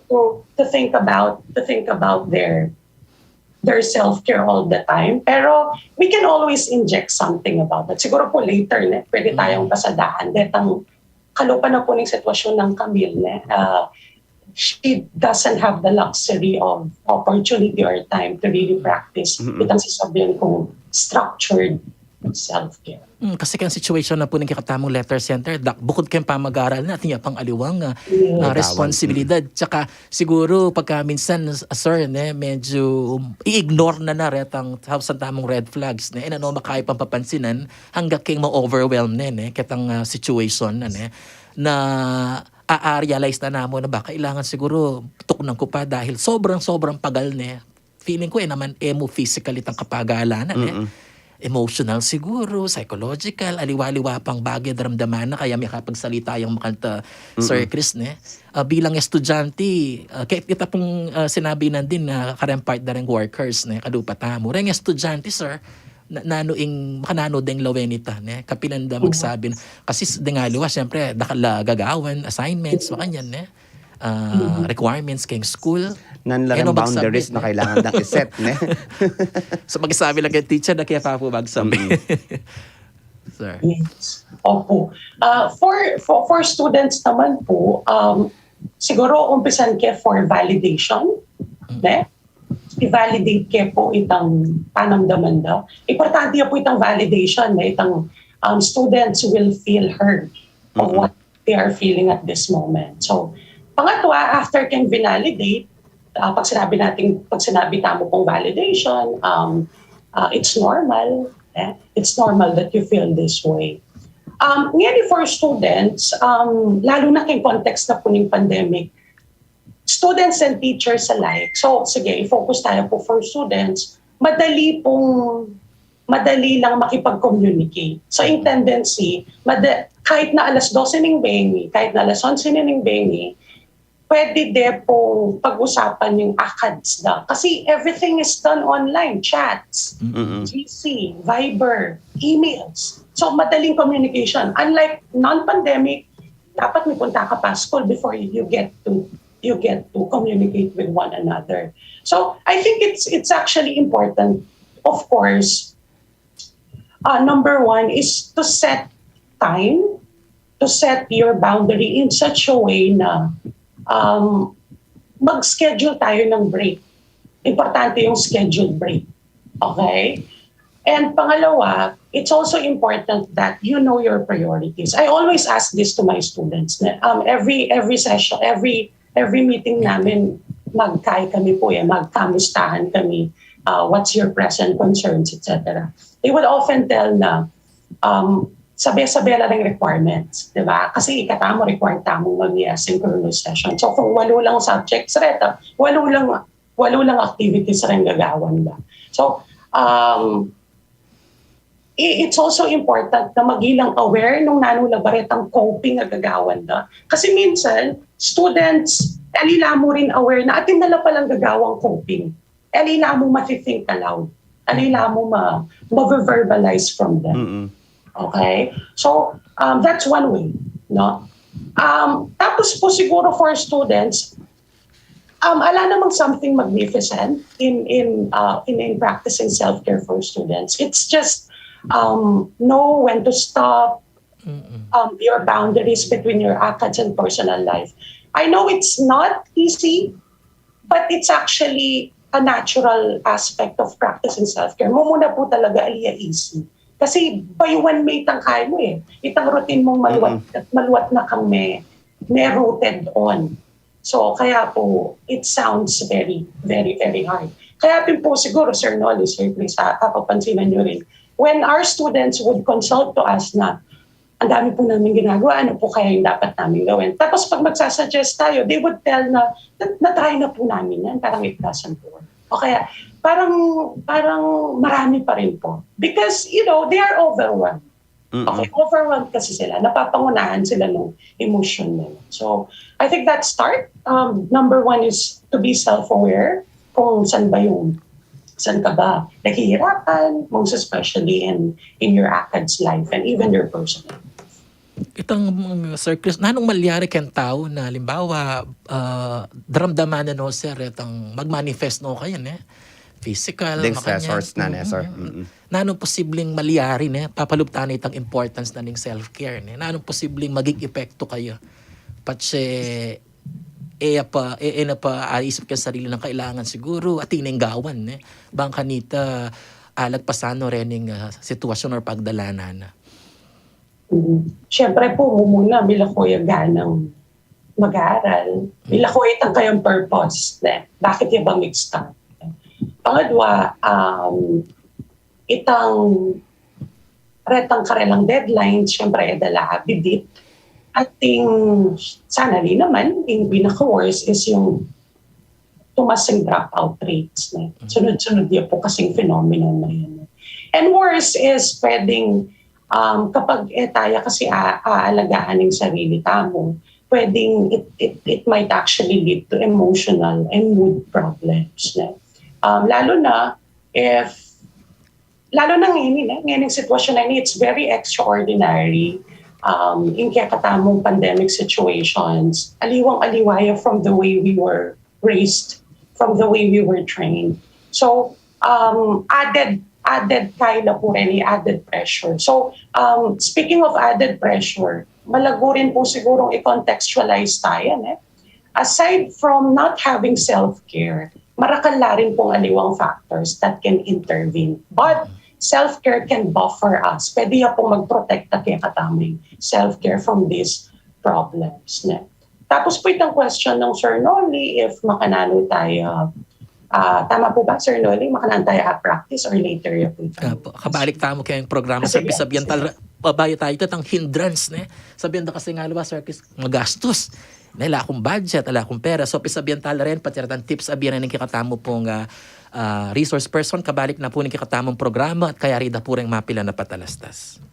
to, to think about, to think about their their self-care all the time. Pero we can always inject something about that. Siguro pu later, ne, pwede tayong pasadaan. Detang kalupa na pu ning sitwasyon nang Camille, ne, uh, she doesn't have the luxury of opportunity or time to really practice itang sasabihan kung structured self-care. Mm, kasi keng situation na pu ning kekatamung letter sender, dak, bukut keng pamag-aral na, atin ya pang aliwang ah, ah, responsibilidad. Tsaka siguro pagka minsan, ah, sir, ne, medyo i-ignore na na retang tausan tamung red flags, ne, e na no makayap pang papansinan hanggang keng ma-overwhelm ne, ne, ketang ah, situation na, ne, na a-realize na namu na ba kailangan siguro tuknan ku pa dahil sobrang-sobrang pagal ne. Feeling ku e naman e mu physical itang kapagalan na, ne. Emotional siguro, psychological, aliwa-aliwa pang bagay daramdaman na kaya makapagsalita yang makanta, Sir Chris, ne. Ah, bilang estudyante, ah, kaya kita pung ah, sinabi nandin na kareng part da reng workers, ne, kalupa tamu. Reng estudyante, sir, na, nanu ing, makananu deng lawen ita, ne, kapilan da magsabi na, kasi s-, deng aliwa, siyempre, dakal a gagawan, assignments, makanyan, ne, ah, requirements keng school. Nan la reng boundaries na kailangan dang i-set, ne? So, magsabi lang keng teacher na kaya pa pu magsabi. Sir. Yes. Opo. Ah, for, for, for students naman po, um, siguro umpisan ke for validation, ne? I-validate ke po itang panamdaman da. Importante ya po itang validation, ne? Itang um, students will feel heard of what they are feeling at this moment. So, pangatwa, after keng validate, ah, pag sinabi natin, pag sinabi tamu pong validation, um, ah, it's normal. Eh? It's normal that you feel this way. Um, ngeni for students, um, lalo na keng context na po ning pandemic, students and teachers alike. So, sige, i-focus tayo po for students. Madali pong, madali lang makipag-communicate. So, ing tendency, mada-, kahit na alas dose ning bengi, kahit na alas onse na ning bengi, pwede de pong pag-usapan yung akads da. Kasi everything is done online, chats, G C, Viber, emails. So, madaling communication. Unlike non-pandemic, dapat may punta ka pa school before you get to, you get to communicate with one another. So, I think it's, it's actually important, of course, uh, number one is to set time, to set your boundary in such a way na um, mag-schedule tayo ng break. Importante yung scheduled break. Okay? And pangalawa, it's also important that you know your priorities. I always ask this to my students. Na, um, every every session, every every meeting namin, magkai kami po eh, magkamustahan kami, uh, what's your present concerns, et cetera. They would often tell na, um, sabe-sabe la ring requirements, di ba? Kasi ikatamu required tamu mag-asynchronous session. So kung walu lang subjects reta, walu lang, walu lang activities reng gagawan da. So, um, i-, it's also important na maging lang aware nung nanu la ba retang coping a gagawan da. Kasi minsan, students, e la mu rin aware na atin na la palang gagawang coping. E la mu ma-think aloud. Kanila mo ma, ma-verbalize from them. Mm-mm. Okay? So, um, that's one way, no? Um, tapos po siguro for students, um, ala namang something magnificent in in uh, in, in practicing self-care for students. It's just um, know when to stop, um, your boundaries between your ACADS and personal life. I know it's not easy, but it's actually a natural aspect of practicing self-care. Mumuna po talaga ali ya easy. Kasi bayuan me itang kaya mo eh. Itang routine mong maluat, maluat na kang me, me rooted on. So, kaya po, it sounds very, very, very hard. Kaya din po siguro, Sir Nolly, Sir Chris, ha, kapapansinan nyo rin, when our students would consult to us na, ang dami po namin ginagawa, ano po kaya yung dapat namin gawin? Tapos pag magsasuggest tayo, they would tell na, na, na-try na po namin yan, parang it doesn't work. O kaya, parang, parang marami pa rin po. Because, you know, they are overwhelmed. Okay, overwhelmed kasi sila. Napapangunahan sila ng emotion nila. So, I think that start, um, number one is to be self-aware kung saan ba yung, saan ka ba nahihirapan, most especially in, in your ACADS life and even your personal life. Itang, mm, Sir Chris, nanung malyari keng tau na, halimbawa, ah, daramdaman na no, sir, itang mag-manifest no kaya, ne? Physical, Ding makanyan. Stressors na, ne, sir? Mm-mm. Mm-mm. Nanung posibleng malyari, ne? Papalup ta na itang importance na ning self-care, ne? Nanung posibleng maging epekto kaya? Patse, e ya pa, e, e na pa aisip keng sarili nang kailangan siguro, atin neng gawan, ne? Bang kanita, alagpasan no rening, ah, sitwasyon or pagdalanan na. Mm. Siyempre po, mumuna, mila ko ya ganang mag-aral. Mila ko itang kayang purpose, ne? Bakit ya ba mag-start? Pangadwa, um, itang retang karelang deadline, siyempre, e da la bibit. At ting, sana rin naman, yung pinaka-worst is yung tumas yung dropout rates, ne? Sunod-sunod ya po kasing phenomenon na yan. And worse is pwedeng, um, kapag e ta ya kasi a, aalagaan yung sarili tamu, pwedeng it, it, it might actually lead to emotional and mood problems, ne? Um, lalo na if, lalo na ngayon, ne? Ngayon yung sitwasyon na ini, it's very extraordinary. Um, yung kaya katamong pandemic situations, aliwang-aliwa ya from the way we were raised, from the way we were trained. So, um, added, added kaya na po rin, added pressure. So, um, speaking of added pressure, malago rin po sigurong i-contextualize tayo, ne? Aside from not having self-care, marakal la rin pong aliwang factors that can intervene. But self-care can buffer us. Pwede ya pong magprotekta kaya kataming self-care from these problems, ne? Tapos po itang question ng Sir Nolly, if makananu tayo, ah, tama po ba, Sir Nolly? Makananu tayo a-practice or later ya po ito? Apo, kabalik tamu keng programa, Sige, sir, pisabian sige. Tal-, babayu tayo itang hindrance, ne? Sabian da kasi nga, luwa, sir, kis-, magastos. Ne, ala kung budget, ala kung pera. So, pisabian tala rin, pati ratan tips, abian na ning kekatamu pung, ah, ah, resource person, kabalik na pu ning kekatamung programa, at kayari da pu ring mapilan a patalastas.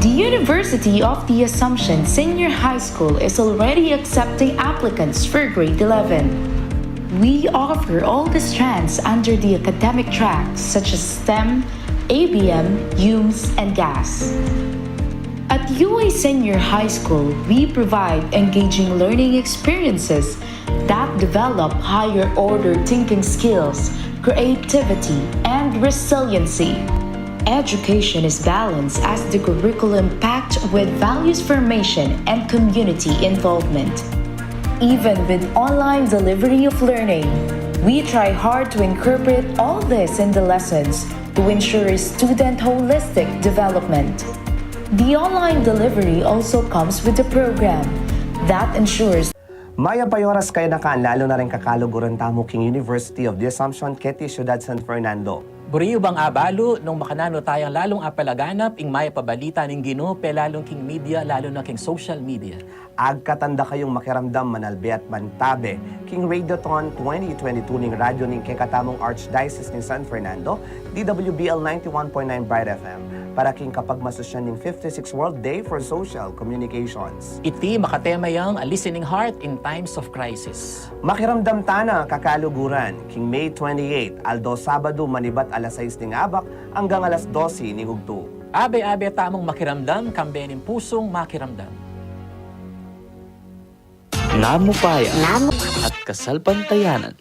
The University of the Assumption Senior High School is already accepting applicants for grade eleven. We offer all the strands under the academic tracks such as STEM, A B M, UMS, and GAS. At U A Senior High School, we provide engaging learning experiences that develop higher order thinking skills, creativity, and resiliency. Education is balanced as the curriculum packed with values formation and community involvement. Even with online delivery of learning, we try hard to incorporate all this in the lessons to ensure student holistic development. The online delivery also comes with a program that ensures Mayap a oras kekayu nakan, lalu na ring kakaluguran tamu king University of the Assumption keti Ciudad San Fernando. Buri yu bang abalu nung makananu tayang lalung apalaganap ing mayap a balita ning Ginu, pelalung king media, lalu na king social media? Agkatan da kayung makiramdam manalbe at mantabe king Radiothon twenty twenty-two ning radyo ning kekatamung Archdiocese ning San Fernando, D W B L ninety-one point nine Bright F M. Para king kapagmasusyan ning fifty-six World Day for Social Communications. Iti makatema yang A Listening Heart in Times of Crisis. Makiramdam tana kakaluguran, king May twenty-eight, aldo Sabadu, manibat alas sais ning abak anggang alas dose ning ugtu. Abe-abe tamung makiramdam, kambe ning pusung makiramdam. Namupaya at kasalpantayanan.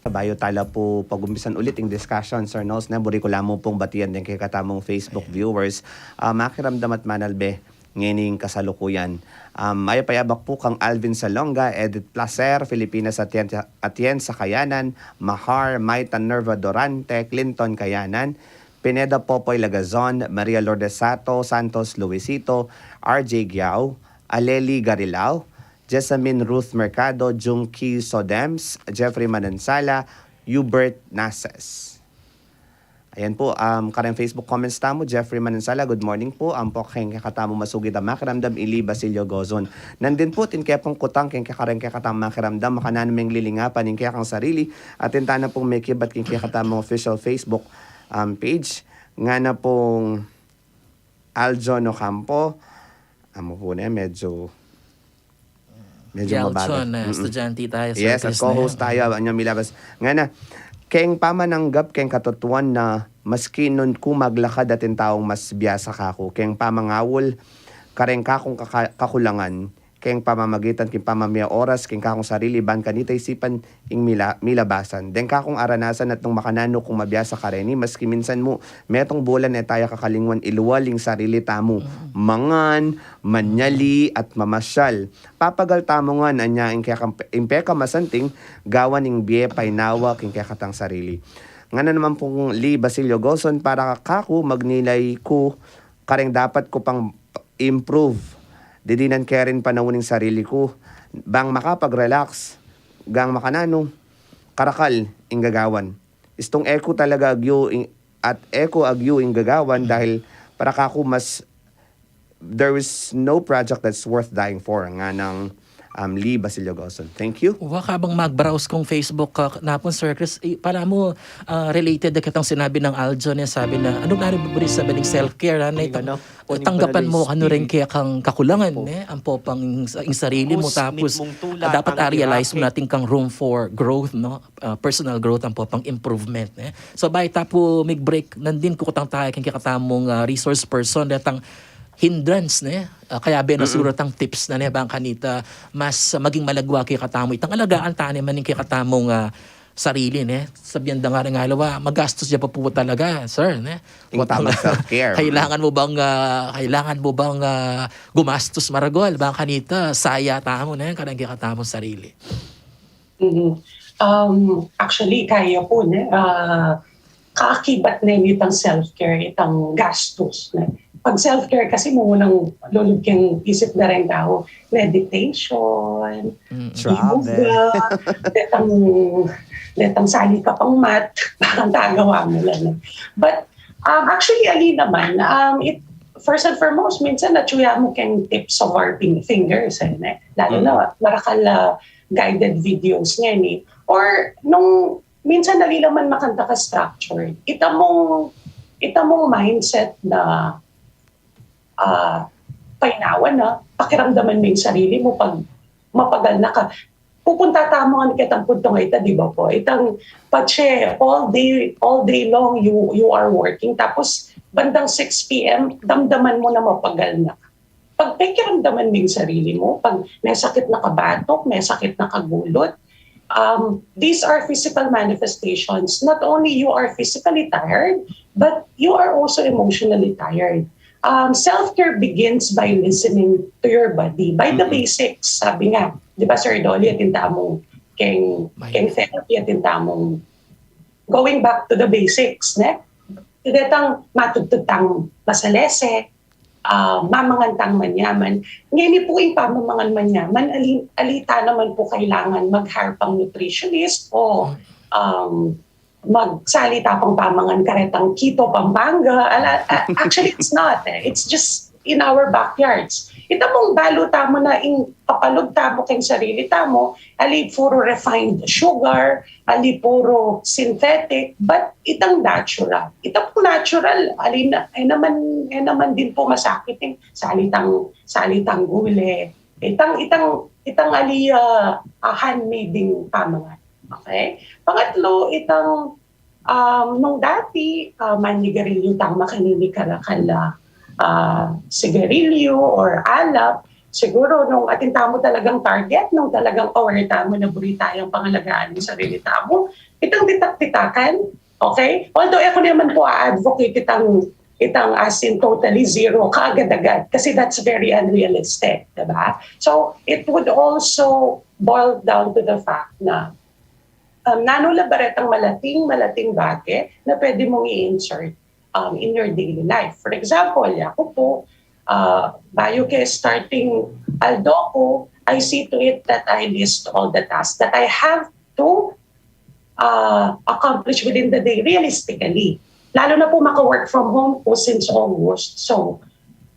Bayu tala pu pagumpisan ulit ing discussion, Sir Nels, ne, buri ku la mu pung batian deng kekatamung Facebook viewers. Ah, makiramdam at manalbe ngening kasalukuyan. Um, mayap a abak pu kang Alvin Salonga, Edith Placer, Filipinas Atienza, Atienza Kayanan, Mahar, Maita Nerva Dorante, Clinton Kayanan, Pineda Popoy Lagazon, Maria Lourdes Sato, Santos Luisito, R J Giao, Aleli Garilao, Jessamine Ruth Mercado, Junki Sodems, Jeffrey Manansala, Hubert Nases. Ayan po, um, kareng Facebook comments tamu, Jeffrey Manansala, good morning po. Ampo keng kekatamung masugid a makiramdam, ili Basilio Gozon. Nandin po, atin ke pung kutang keng kekareng kekatamung makiramdam, makananu meng lilingapan ing kekang sarili, atin tana pung mekibat keng kekatamung official Facebook, um, page. Ngana pung Aljon Ocampo. Amu pu ne, medyo, medyo mabagal. Aljon, eh, estudyante tayo, Sir Chris, ne? Yes, at co-host tayo, anya milabas. Ngana, keng pamananggap keng katutuan na maski nung ku maglakad atin taung mas biasa kaku, keng pamangawul kareng kakung kaka-, kakulangan, keng pamamagitan keng pamamie oras keng kakung sarili, ban kanita isipan ing mila-, milabasan. Deng kakung aranasan at nung makananu kung mabiasa kareni, maski minsan mu, metung bulan e taya kakalingwan ilual ing sarili tamu. Mangan, manyali, at mamasyal. Papagal tamu ngan, anya ing kekang, ing pekamasanting, gawan ing bie painawa king kekatang sarili. Ngana naman pung Lee Basilio Goson, para kaku, magnilay ku kareng dapat ku pang improve didinan keren panaun ing sarili ku, bang makapag-relax, gang makananu, karakal ing gagawan. Istung e ku talaga agyu ing, at e ku agyu ing gagawan dahil para kaku mas, there is no project that's worth dying for, nganang, um, Lee Basilio Goson. Thank you. Wa, kabang mag-browse kung Facebook ka, napun, Sir Chris, i-, pala mu, ah, related na kitang sinabi ng Aljon, eh, sabi na, "Ano nga rin buri sabi ng self-care, ha?" Na itang, tanggapan mo, ano rin kaya kang kakulangan, eh, ang popang sa-, yung sarili mo, tapos, ah, dapat a-realize mo natin kang room for growth, no? Ah, personal growth, ang popang improvement, eh. So, bayu tapu mig-break, nandin kukutang tayo keng kekatamung, ah, resource person, datang hindrance, ne? Ah, kaya be na siguro tang tips na, ne, bang kanita mas, ah, maging malagwa kekatamu. Itang alagaan tane man ing kekatamung, ah, sarili, ne? Sabian da nga rin nga, lawa, magastos ya pa pu talaga, sir, ne? Ing tamang self-care. Kailangan mo bang, ah, kailangan mo bang, ah, gumastos maragol? Bang kanita, saya tamu, ne? Kareng kekatamung sarili. Mhm. Um, actually, kaya po, ne? Ah, kaakibat ne nitang self-care, itang gastos, ne? Pag self-care kasi, munang lulub keng isip da reng tau, meditation, mm, travel, yoga, detang, detang sali ka pang mat, parang tagawa mo lang, ne? But, um, actually, ali naman, um, it, first and foremost, minsan natsuya mo keng tips of our ping-, fingers, eh, ne? Lalo na, marakal, ah, guided videos niya, ni. Or, nung minsan, dali naman makanta ka structured. Ita mong, ita mong mindset na, ah, painawan na, pakiramdaman mo yung sarili mo pag mapagal na ka. Pupunta tamu nga ketang punto nga ita, di ba po? Itang patse, all day, all day long, you, you are working. Tapos, bandang six p m, damdaman mo na mapagal na ka. Pag pakiramdaman mo yung sarili mo, pag may sakit na kabatok, may sakit na kagulut, um, these are physical manifestations. Not only you are physically tired, but you are also emotionally tired. Um, self-care begins by listening to your body, by the basics, sabi nga. Di ba, Sir Dolly, atin tamung keng, keng therapy, atin tamung going back to the basics, ne? Detang matudtud tang masalese, ah, mamangan tang manyaman. Ngeni pu ing pamamangan manyaman, ali, ali ta naman pu kailangan mag-hire pang nutritionist o, um, magsali ta pang pamangan karetang Keto Pampanga. Ala, a-, actually, it's not, eh. It's just in our backyards. Ita pung balu tamu na ing papalub tamu keng sarili tamu, ali puro refined sugar, ali puro synthetic, but itang natural. Ita pung natural, ali na, e naman, e naman din pu masakit ing salitang, salitang gule. Itang, itang, itang ali, ah, ah, handmade ing pamangan. Okay? Pangatlo, itang, um, nung dati, ah, manigarilyu tang makanini karakal a, ah, sigarilyu or alap, siguro nung atin tamu talagang target, nung talagang aware tamu na buri tayang pangalagaan ing sarili tamu, itang ditak-ditakan, okay? Although e ku naman pu a-advocate itang, itang as in totally zero kaagad-agad, kasi that's very unrealistic, diba? So, it would also boil down to the fact na, um, nanu la ba retang malating, malating bage na pwede mung i-insert, um, in your daily life. For example, yaku pu, uh, bayu ke starting aldo ku, I see to it that I list all the tasks that I have to, uh, accomplish within the day realistically. Lalo na pu maka-work from home ku since August. So,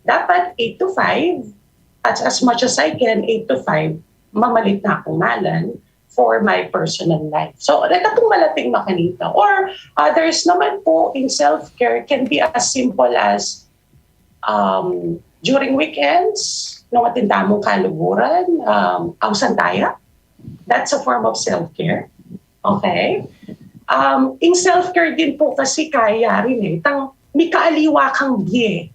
dapat eight to five, as, as much as I can, eight to five, mamalit na kung malan for my personal life. So, reta pung malating makanita. Or others naman pu, in self-care can be as simple as, um, during weekends, nung atin tamung kaluguran, um, ausan taya. That's a form of self-care. Okay? Um, in self-care din pu kasi kaya rin e. Itang mika aliwa kang bie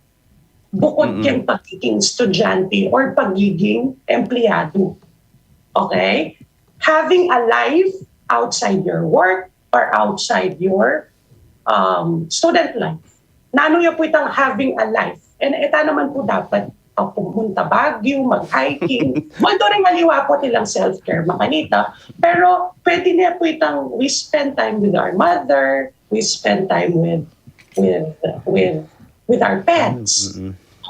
bukod keng pagiging estudyante or pagiging empleyado. Okay? Having a life outside your work or outside your, um, student life. Nanu ya pu itang having a life? And ita naman pu dapat, ah, pumunta Baguio, mag-hiking. Although ring aliwa pu ilang self-care makanita, pero pwede na pu itang we spend time with our mother, we spend time with, with, with, with our pets.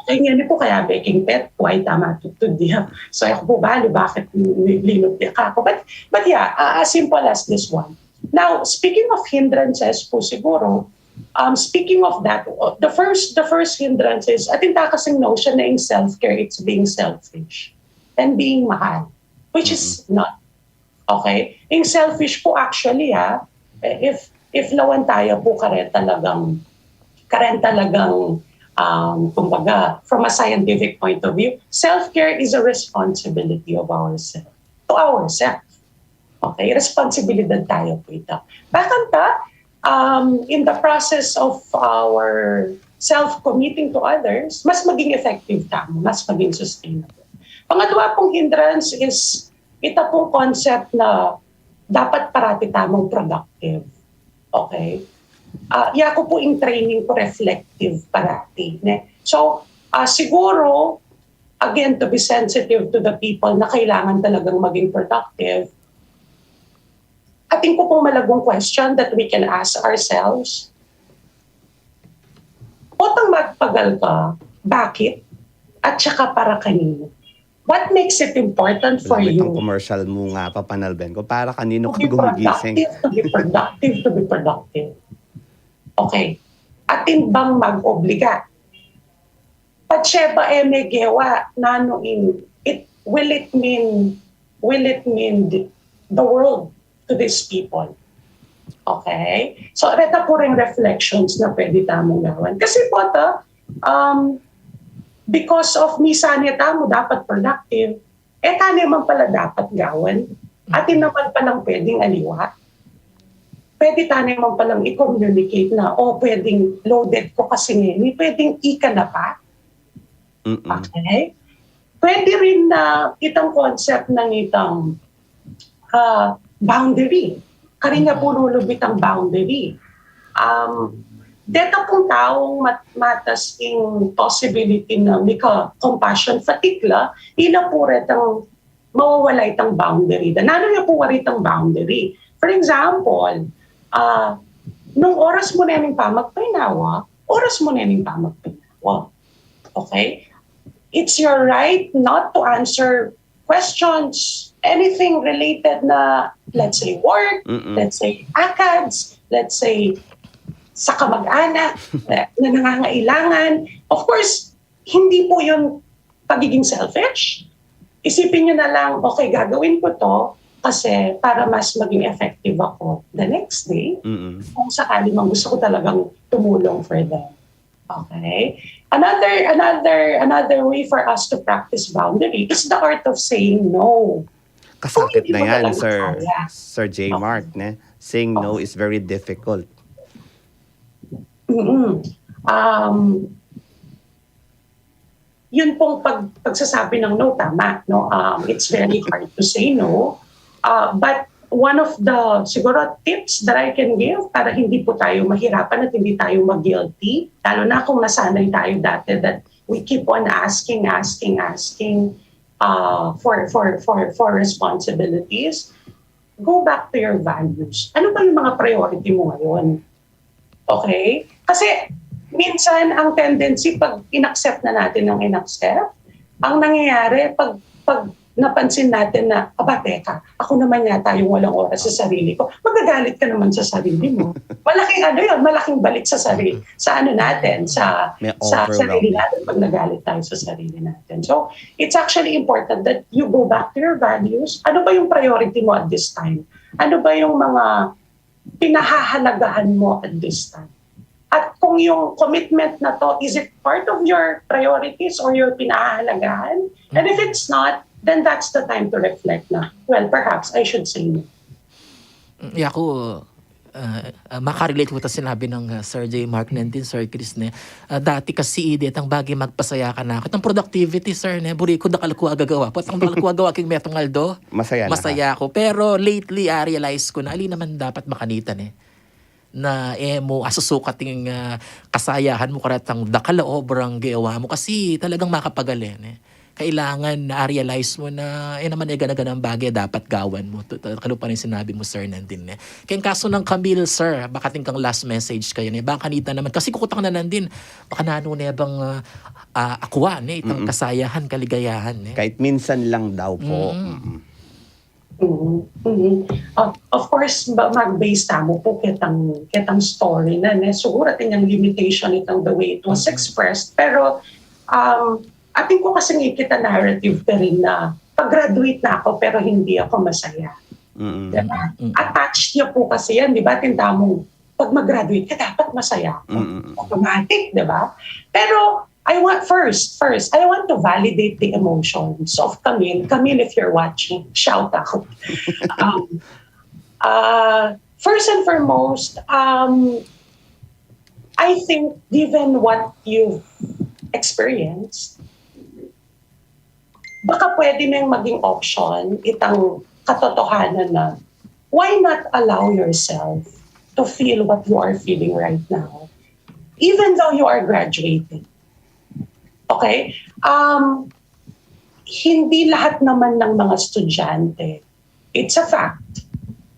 Okay, ngeni pu kaya beking pet ku, ay tama tutudya. So, e ku pu balu bakit li-, linut ya kaku. But, but yeah, uh, as simple as this one. Now, speaking of hindrances pu siguro, um, speaking of that, uh, the first, the first hindrance is, atin ta kasing notion na in self-care, it's being selfish and being mahal, which is not. Okay? Ing selfish pu actually, ha, eh, if, if lawan taya pu kare talagang, kare talagang, um, kumbaga, from a scientific point of view, self-care is a responsibility of ourselves, to ourselves. Okay? Responsibilidad taya pu ita. Bakanta, um, in the process of our self-committing to others, mas maging effective tamu, mas maging sustainable. Pangadwa pung hindrance is ita pung concept na dapat parati tamung productive. Okay? Ah, yaku pu ing training ku reflective parati, ne? So, ah, siguro, again, to be sensitive to the people na kailangan talagang maging productive, atin ku pung malagung question that we can ask ourselves, potang magpagal ka, bakit? At saka para kanino? What makes it important for you? Itang commercial mu nga, Papa Nalben, kung para kanino ka gumigising. To be productive, to be productive, to be productive. Okay. Atin bang mag-obliga? Patse ba e me gewa, nanu ing, it, will it mean, will it mean the, the world to these people? Okay? So, reta pu ring reflections na pwede tamung gawan. Kasi pu, ata, um, because of misan ne tamu dapat productive, e tane man pala dapat gawan. Atin naman palang pwedeng aliwa. Pwede tane man palang i-communicate na, o pwedeng loaded ku kasi ngeni, pwedeng ika na pa. Okay? Pwede rin na itang concept ng itang, ah, boundary. Karin ya pu lulub itang boundary. Um, deta pung taung mat-, matas ing possibility na mika-compassion fatigue la, ila pu retang mawawala itang boundary da. Nanu ya pu wari itang boundary? For example, ah, nung oras mu ne ning pamagpainawa, oras mu ne ning pamagpainawa. Okay? It's your right not to answer questions, anything related na, let's say, work, let's say, akads, let's say, sa kamag-anak na, na nangangailangan. Of course, hindi po yun pagiging selfish. Isipin nyo na lang, "Okay, gagawin ko 'to kasi para mas maging effective ako the next day." Mm-mm. Kung sakali mang gusto ko talagang tumulong for them. Okay? Another, another, another way for us to practice boundary is the art of saying no. Kasakit Kung hindi na mo yan, talaga Sir, kaya. Sir J. Mark, ne? Saying no is very difficult. Mm-mm. Um, yun pong pag, pagsasabi ng no, tama, no? Um, it's very hard to say no. Uh, but one of the, siguro, tips that I can give para hindi po tayo mahirapan at hindi tayo mag-guilty, lalo na kung nasanay tayo dati that we keep on asking, asking, asking uh, for, for, for, for responsibilities, go back to your values. Ano ba yung mga priority mo ngayon? Okay? Kasi minsan ang tendency pag inaccept na natin ng inaccept, ang nangyayari pag, pag napansin natin na, "Aba, teka, ako naman yata yung walang oras sa sarili ko," magagalit ka naman sa sarili mo. Malaking ano yun, malaking balik sa sarili, sa ano natin, sa, May sa sarili overwhelming. Natin pag nagalit tayo sa sarili natin. So, it's actually important that you go back to your values. Ano ba yung priority mo at this time? Ano ba yung mga pinahahalagahan mo at this time? At kung yung commitment na 'to, is it part of your priorities or your pinahahalagahan? And if it's not, then that's the time to reflect na, "Well, perhaps I should say no." Mm, ya ku, ah, ah, makarelate ku ta sinabi ng, ah, Sir J. Mark nandin, Sir Chris, ne. Ah, dati kasi, ide, itang bage magpasaya ka na ku. Itang productivity, sir, ne. Buri ku dakal ku agagawa. Pwat itang dakal ku agawa king metung aldo, Masaya na ka. Masaya ku. Pero lately, ah, realize ku na ali naman dapat makanita, ne. Na, e mu asusukat ing, ah, kasayahan mu karetang dakal a obrang gewa mu kasi talagang makapagale, ne. Kailangan na-realize mu na, e naman, e gana-ganang bage dapat gawan mu. Tu-, tu-, kalupa ning sinabi mu, sir, nandin, ne. Keng kasu nang Camille, sir, baka atin kang last message kaya, ne. Baka kanita naman, kasi kukutang na nandin, baka nanu ne bang, ah, ah, akwa, ne, itang Mm-mm. kasayahan, kaligayahan, ne. Kahit minsan lang daw po. Mm. Mm-mm. Mhm, mhm. Ah, of course, ba, mag-base tamu pu ketang, ketang story na, ne? Siguro atin yang limitation itang the way it was Mhm. expressed. Pero, um, atin ku kasing ikit a narrative pa rin na pag-graduate na ku pero hindi ku masaya. Mm-mm. Diba? Mm. Attached ya pu kasi yan, di ba? Atin tamung, pag mag-graduate ka, dapat masaya ka. Mm-mm. Automatic, di ba? Pero, I want, first, first, I want to validate the emotions of Camille. Camille, if you're watching, shout out. Um, uh, first and foremost, um, I think given what you've experienced, baka pwede neng maging option itang katotohanan na why not allow yourself to feel what you are feeling right now, even though you are graduating. Okay? Um, hindi lahat naman ng mga estudyante, it's a fact,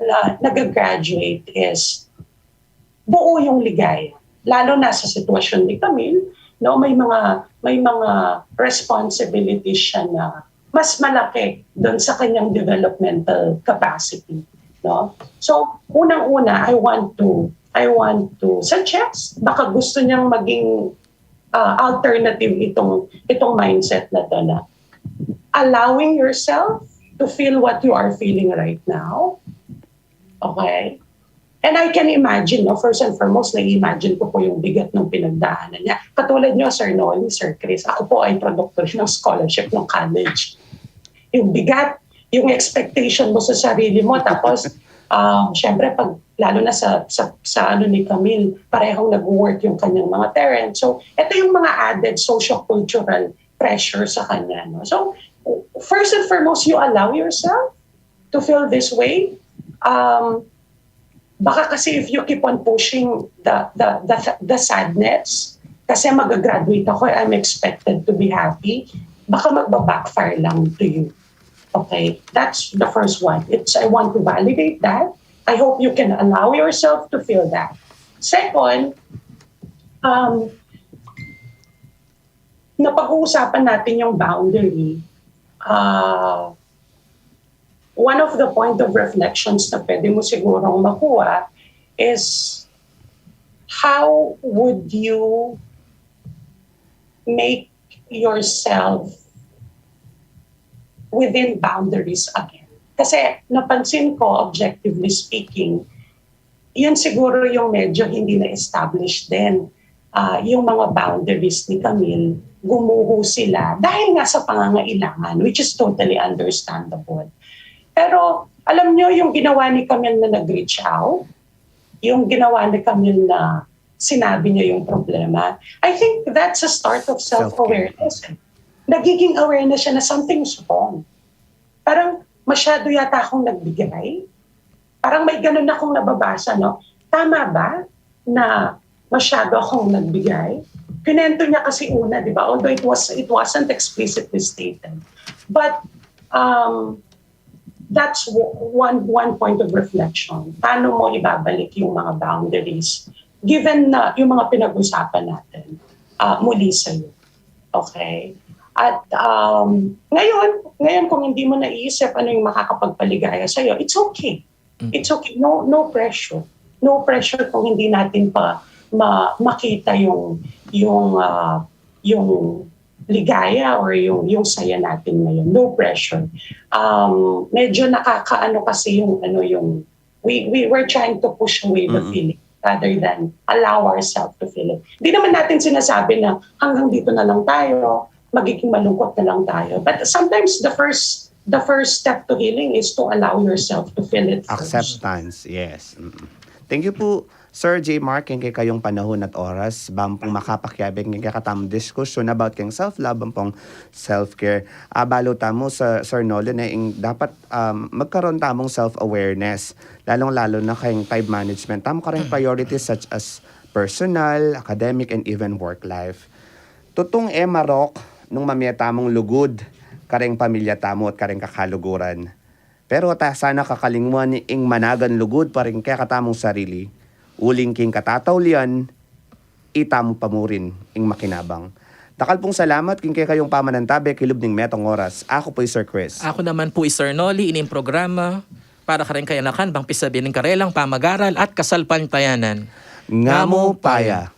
na nag-graduate is buo yung ligaya. Lalo na sa sitwasyon ni Camille, no, may mga, may mga responsibilities siya na mas malaki dun sa kanyang developmental capacity, no? So, unang-una, I want to, I want to suggest, baka gusto niyang maging, ah, alternative itong, itong mindset na 'to, na allowing yourself to feel what you are feeling right now. Okay? And I can imagine, no, first and foremost, na-imagine ko po yung bigat ng pinagdaanan niya. Katulad niyo, Sir Nolly, Sir Chris, ako po ay produkto rin ng scholarship ng college. Yung bigat, yung expectation mo sa sarili mo, tapos, um, syempre, pag, lalo na sa, sa, sa ano ni Camille, parehong nag-work yung kanyang mga parents. So, ito yung mga added socio-cultural pressure sa kanya, no? So, first and foremost, you allow yourself to feel this way. Um, baka kasi if you keep on pushing the, the, the, the sadness, kasi mag-graduate ako, I'm expected to be happy, baka magba-backfire lang to you. Okay? That's the first one. It's, I want to validate that. I hope you can allow yourself to feel that. Second, um, napag-uusapan natin yung boundary, ah, one of the point of reflections na pwede mo sigurong makuha is how would you make yourself within boundaries again. Kasi napansin ko, objectively speaking, yun siguro yung medyo hindi na-establish din. Ah, yung mga boundaries ni Camille, gumuho sila dahil nga sa pangangailangan, which is totally understandable. Pero alam nyo, yung ginawa ni Camille na nag-reach out, yung ginawa ni Camille na sinabi niya yung problema, I think that's a start of self-awareness. Nagiging aware na siya na something's wrong. Parang masyado yata akong nagbigay. Parang may ganun akong nababasa, no? Tama ba na masyado akong nagbigay? Kinento niya kasi una, di ba? Although it was it wasn't explicitly stated. But um, that's w- one one point of reflection. Paano mo ibabalik yung mga boundaries given na yung mga pinag-usapan natin uh, muli sa'yo? Okay? At um, ngayon, ngayon kung hindi mo naisip ano yung makakapagpaligaya sa'yo, it's okay. It's okay. No, no pressure. No pressure kung hindi natin pa ma, makita yung yung uh, yung ligaya or yung yung saya natin ngayon. No pressure. Um, medyo nakakaano kasi yung ano yung we we were trying to push away the feeling rather than allow ourselves to feel it. Hindi naman natin sinasabi na hanggang dito na lang tayo, magiging malungkot na lang tayo. But sometimes the first the first step to healing is to allow yourself to feel it first. Acceptance, yes. Mm. Thank you po, Sir J Mark, king kekayung panahun at oras, bang pung makapakiabe king kekatamung diskusyon about king self-love, bang pung self-care. Ah, balu tamu, Sir, Sir Noli, na ing dapat um, magkaroon tamung self-awareness, lalong-lalo na kayong time management. Tamu kareng priorities such as personal, academic, and even work life. Tutung e marok nung mamie tamung lugud kareng pamilya tamu at kareng kakaluguran. Pero ta sana kakalingwan ing managan lugud pa ring kekatamung sarili, uling king katataulian, itamu pa murin ing makinabang. Dakal pung salamat king kekayung pamanantabe kilub ning metong oras. Aku pu i Sir Chris. Aku naman pu i Sir Noli, ining programa para kareng kayanakan, bang pisabi ning karelang pamagaral at kasalpantayanan. Ngamu paya.